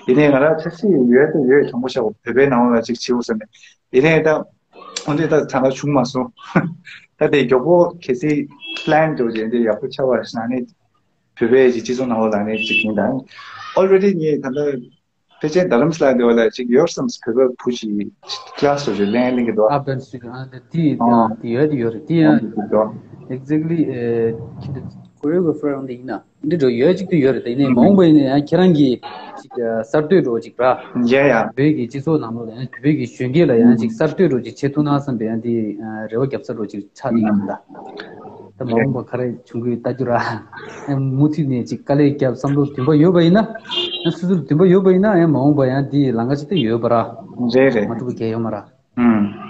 ཡིན་ནའི་ང་རང་ཆ་ཤས་ཡོད་ད་ཡོད་དྲང་པོ་བཤད་པ་བོད་པའི་ནང་ལ་ཅིག་བྱེད་འོ་ཟེར་ནས་ཡིན་ནའི་ད། འོན་ཏེ་ད་ཐ་ན་བྱུང་མ་སོང་། ད་དེ་མགྱོགས་པོ་གལ་སྲིད་plan འགྲོ་རྗེས་འདི་ཡག་པོ་ཆགས་པ་ཞིག་ན་ནི་བོད་པའི་གི་སྤྱི་ཚོགས་ནང་ལོགས་ལ་ནི་ཅིག་ཡིན་ད། already ངས་ད་ལྟ་ ཕལ་ཆེར་རྡ་རམ་ས་ལ་དེ་བ་ལ་ཅིག་ཡོད་བསམ། བོད་པ་བུ་ཅིག་ཀི་ལ་སི་རུ་ཅིག་ལེན་ལེན་གི་འདུག་ཨ། ཨབ་ཌན་སི་ཊུ་ཌེན་ཊི། ཨ། དེ་དེ་ཨ། དེ་ཡོད་དེ་ཡོད་རེད། དེ་ཡང་ཨེག་ཛེག་ལི་ཁྱེད་ཀྱི་ཀོ་རི་ཡོ་གྷ་ར་ཕར་འོང་དེ་ཡིན་ན། འདི་འགྲོ་ཡོད་ཅིག་ཏུ་ཡོད་རེད། དེ་ནས་མ་འོངས་པ་ཡིན་ན་ཡང་ཁྱེད་རང་གིས་ཅིག་གསར་གཏོད་འགྲོ་ཅིག་ར། ཡ་ཡ། བོད་ཀྱི་སྤྱི་ཚོགས་ནང་ལོགས་ལ་ཡང་བོད་ཀྱི་གཞོན་སྐྱེས་ལ་ཡང་ཅིག་གསར་གཏོད་འགྲོ་ཅིག་བྱེད་ཐུབ་ན་བསམ་པའི་ཡང་འདི་རེ་བ་རྒྱབ་ས་འགྲོ་ཅིག་ཆགས་ནས་ཡོད་ད། ད་མ་འོངས་པ་ག་རེ་བྱུང་གི་ཡོད་ལྟ་རྒྱུ་ར། ཡང་མུ་མཐུད་ནས་ཅིག་དཀའ་ལས་བརྒྱབ་བསམ་བློ་འདུན་པ་ཡོད་པ་ཡིན་ན། ཡང་སོ་སོར་འདུན་པ་ཡོད་པ་ཡིན་ན་ཡང་མ་འོངས་པ་ཡང་འདི་ལམ་ཁ་ཅིག་ཏུ་ཡོད་པ་ར། རེད་རེད། མ་འགྲོ་བའི་གལ་ཡོད་མ་ར། ཨུམ།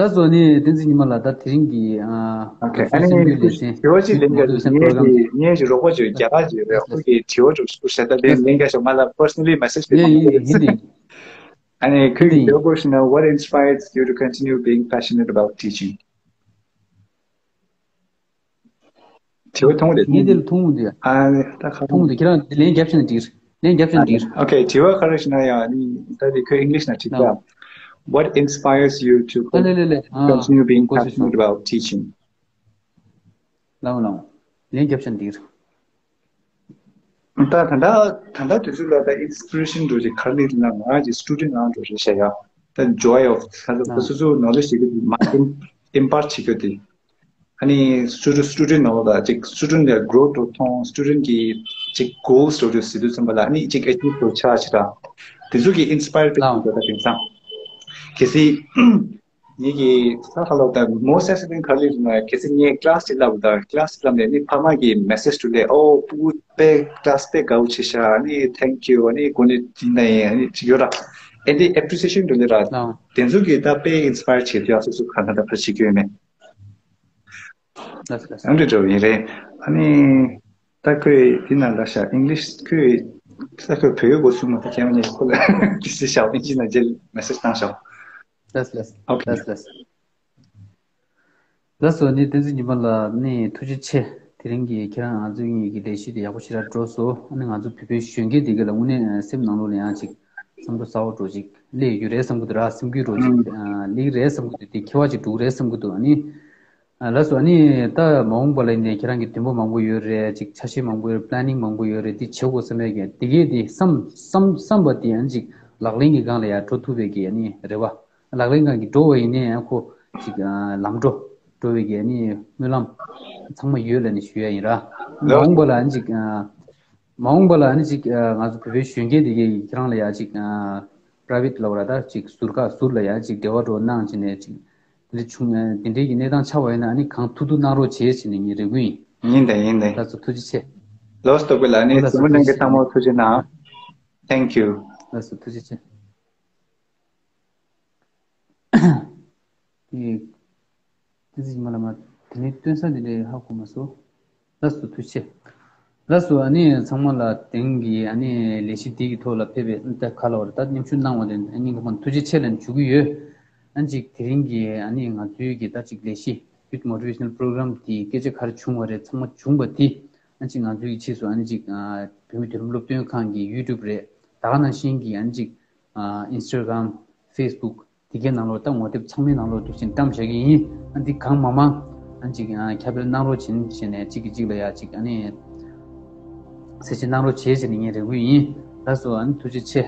ལགས་སོ། ནི་བསྟན་འཛིན་ཉི་མ་ལགས། ད་དེ་རིང་གི་ཨ། ཨོ་ཁེ། ཨ་ནི་སེམས་འགུལ་ལེ་ཚན། དྲི་བ་ཅིག་ལེན་ག་ཞོག་ངའི་གི་ངའི་གི་རོགས་པ་ཅིག་རྒྱ་གར་ཅིག་རེད། ཁོ་གི་དྲི་བ་ཅིག་ཞུ་ཤ། ད་དེ་ལེན་ག་ཞོག་ང་ལ་པར་སོ་ནལ་ལི་མེ་སེ་ཇི་ཞིག་ཡིན་ཡིན་ཡིན། ཨ་ནི་ཁོས་ཀྱི་དྲི་བ་སྐོར་ཞུ་ན། What inspires you to continue being passionate about teaching? དྲི་བ་མཐོང་རེད། ངས་དེ་ལ་མཐོང་འདུག་ཨ་ནི་ད་ཁ་མཐོང་འདུག་ཁྱེད་རང་ལན་རྒྱབ་བཞག་ན་འགྲིག་ལན་རྒྱབ་བཞག་ན་འགྲིག་ཨོ་ཁེ། དྲི་བ་ག་རེ་ཞུ་ན་ཡང་ནི་ད་དེ་ཁོས་ཨིང་ལིཤ་ན་དྲིས་ད། What inspires you to ལ་ལ་ལ་ལ། ཨ། continue being passionate about teaching? ལའོ་ལའོ། ལན་རྒྱབ་བཞག་ན་འགྲིག་ད་ད་ད་ད་ད་དུས་ཚོད་ལ་ད་ཨིན་སི་པི་རེ་ཤན་འགྲོ་ཅིག་ག་རེ་ལ་ང་ཅིག་སི་ཊུ་ཌེན་ཊི་ནང་འགྲོ་ཞེས་བཤད་ཡ། ད་joy of ད་ད་སོ་སོ་knowledge ཅིག་མ་ཨིམ་པར་ཊི་བྱེད་རྒྱུ་དེ། ཨ་ནི་སི་ཊུ་ཌེན་ཊི་སི་ཊུ་ཌེན་ཊི་ནང་ལ་ཅིག་སི་ཊུ་ཌེན་ཊི་ལ་གྷི་རོ་ཐོག་མཐོང་། སི་ཊུ་ཌེན་ཊི་གི་ཅིག་གོལ་སི་འགྲོ་རྒྱུ་ཟེར་དུས་ཙམ་པ་ལ་ཨ་ནི་ཅིག་ཨེ་ཅིབ་འགྲོ་ཆགས་ཆེ་ད། དེ་ཚོ་གི་ཨིན་སི་པ་ཡར་ད་ད་དེང་སང་གལ་སྲིད། ངེད་ཀྱི་ས་ཧ་ལོ་ད་མོ་སེ་སི་ཏིང་ག་ལེ་ན་གལ་སྲིད་ངས་ཀི་ལ་སི་ཅིག་བསླབ་ད། ཀི་ལ་སི་བསླབ་ནས་ནི་ཕ་མ་གི་མེ་སེ་ཇི་འགྲོ་ལས། ཨོ་སྤུ་གུ་དཔེ་ཀི་ལ་སི་དཔེ་དགའ་བོ་བྱེད་ཤག་ནི་thank you ཨ་ནི་གོ་ནི་དེ་འདྲ་ཡིན་ཨ་ནི་ཅིག་ཡོད་ར། ཨེ་འདི་ཨེ་པི་རི་སི་ཨེ་ཤན་འགྲོ་ལས་ར། དེ་ཚོ་གི་ད་དཔེ་ཨིན་སི་པ་ཡར་བྱེད་དུས་ཨ་སོ་སོ་ག་ན་ད་ཕར་བྱེད་རྒྱུ་ཡོད་མེད། ལགས་སོ་ལགས་སོ། ཡང་འདྲི་འདྲ་བོ་ཡིན་རེད། ཨ་ནི་ད་ཁོས་དེ་ན་ལ་ཤ་ཨིང་ལིཤ་ཁོས་ད་ཁོས་བོད་ཡིག་གོ་སུ་མ་ཐག་ཁྱེད་ནས་ཁོ་ལ་དེ་སི་ཤག་ཨིན་ཇི་ན་མཇལ་མེ་སེ་ཇི་བཏང་ཤག་ལགས་སོ་ལགས་སོ། ཨོ་ཁེ། ལགས་སོ་ལགས་སོ། ལགས་སོ། ནི་བསྟན་འཛིན་ཉི་མ་ལགས་ནི་ཐུགས་རྗེ་ཆེ། དེ་རིང་གི་ཁྱེད་རང་ང་ཚོ་གཉིས་ཀྱི་ལས་གཞི་དེ་ཡག་པོ་ཞེ་དྲག་འགྲོ་སོང་། ཨ་ནི་ང་ཚོ་བོད་པའི་གཞོན་སྐྱེས་དེ་ག་ལ་དངོས་གནས་སེམས་ནང་ལོགས་ལ་ཡང་ཅིག་བསམ་བློ་གསར་པ་འདྲ་ཅིག་སླེབས་ཡོད་རེད་བསམ་གི་འདུག་ར། སེམས་འགུལ་འདྲ་ཅིག་ཨ་སླེབས་ཀྱི་རེད་བསམ་གི་འདུག་དེ་ཁྱད་པར་ཅིག་འགྲོ་གི་རེད་བསམ་གི་འདུག་ཨ་ནི་ཨ་ལགས་སོ། ཨ་ནི་ད་མ་འོངས་པ་ལ་ནས་ཁྱེད་རང་གི་འདུན་པ་མང་པོ་ཡོད་རེད། ཅིག་འཆར་གཞི་མང་པོ་ཡོད་རེད། པི་ལེ་ནིང་མང་པོ་ཡོད་རེད། འདི་བྱེད་དགོས་བསམ་པའི་གི་དེ་གས་དེ་བསམ་བསམ་བསམ་པ་དེ་ཨ་ནི་ཅིག་ལག་ལེན་གྱི་སྒང་ལ་ཡར་འགྲོ་ཐུབ་པའི་གི་ཨ་ནི་རེ་བ། ལག་ལེན་སྒང་གི་འགྲོ་བ་ཡིན་ནའི་ཡང་ཁོ་ཅིག་ཨ་ལམ་འགྲོ་འགྲོ་བའི་གི་ཨ་ནི་སྨོན་ལམ་ཚང་མ་ཡོད་ལབ་ནས་ཞུ་ཡ་ཡིན་ར། མ་འོངས་པ་ལ་ཨ་ནི་ཅིག་ཨ་མ་འོངས་པ་ལ་ཨ་ནི་ཅིག་ཨ་ང་ཚོ་བོད་པའི་གཞོན་སྐྱེས་དེ་གས་ཁྱེད་རང་ལ་ཡ་ཅིག་ཨ་པ་རའི་ཝེ་ཊི་ལབ་ར། ད་ཅིག་ཟུར་ཁ་ཟུར་ལ་ཡ་ཅིག་འབྲེལ་བ་འགྲོ་གནང་བྱས་ནས་ཅིག་དེ་འདྲ་བྱུང་དེ་འདྲའི་གི་གནས་སྟངས་ཆགས་པ་ཡིན་ན་ཨ་ནི་གང་ཐུབ་ཐུབ་གནང་རོགས་བྱེད་ཟེར་ནས་ངའི་རེ་སྐུལ་ཡིན། ཡིན་དེ་ཡིན་དེ། ལགས་སོ་ཐུགས་རྗེ་ཆེ། ལོ་སྟོབས་པའི་ལ་ནི་ལགས་སོ་གཟིགས་མོ་གནང་མཁན་ཚང་མ་ཐུགས་རྗེ་གནང་། Thank you. ལགས་སོ་ཐུགས་རྗེ་ཆེ། དེ་བསྟན་འཛིན་ཉི་མ་ལགས་མ་དེ་ནས་སྟོན་ས་དེ་འདྲའི་ཧ་གོ་མ་སོང་། ལགས་སོ་ཐུགས་རྗེ་ཆེ། ལགས་སོ། ཨ་ནི་ཚང་མ་ལ་དེང་གི་ཨ་ནི་ལས་གཞི་འདི་གི་ཐོག་ལ་ཕེབས་པའི་ད་ག་ལ་བར་ད་མཉམ་ཞུགས་གནང་བ་དེ་ཨ་ནི་སྙིང་ཁོང་ཐུགས་རྗེ་ཆེ་ལབ་ནས་ཞུ་གི་ཡོད། ཨ་ནི་ཅིག་དེ་རིང་གི་ཨ་ནི་ང་ཚོའི་གི་ད་ཅིག་ལས་གཞི་Youth Motivational Program དེ་སྐད་ཆ་ག་རེ་བྱུང་བ་རེད། ཚང་མ་བྱུང་བ་དེ་ཨ་ནི་ཅིག་ང་ཚོའི་གི་ཕྱིས་སུ་ཨ་ནི་ཅིག་བོད་མི་མཐོ་རིམ་སློབ་སྟོན་ཁང་གི་ཡུ་ཊུབ་རེད། ད་ག་ནང་བཞིན་གི་ཨ་ནི་ཅིག་ཨིན་སི་ཊ་གྷ་རམ། ཕེ་སི་བུག་དེ་གའི་ནང་ལོགས་ད་ངོ་དེབ་ཚང་མའི་ནང་ལོགས་འདུག་ཅིང་བཀྲམ་བཞག་གི་ཡིན། ཨ་འདི་གང་མང་མང་ཨ་ཅིག་ཨ་ཁྱབ་སྤེལ་གནང་རོགས་བྱིན་བྱས་ནས་གཅིག་གིས་གཅིག་ལ་ཡ་ཅིག་ཨ་ནི་གསལ་བཤད་གནང་རོགས་བྱེད་བྱས་ནས་ངས་རེ་སྐུལ་ཡིན། ལགས་སོ། ཨ་ནི་ཐུགས་རྗེ་ཆེ།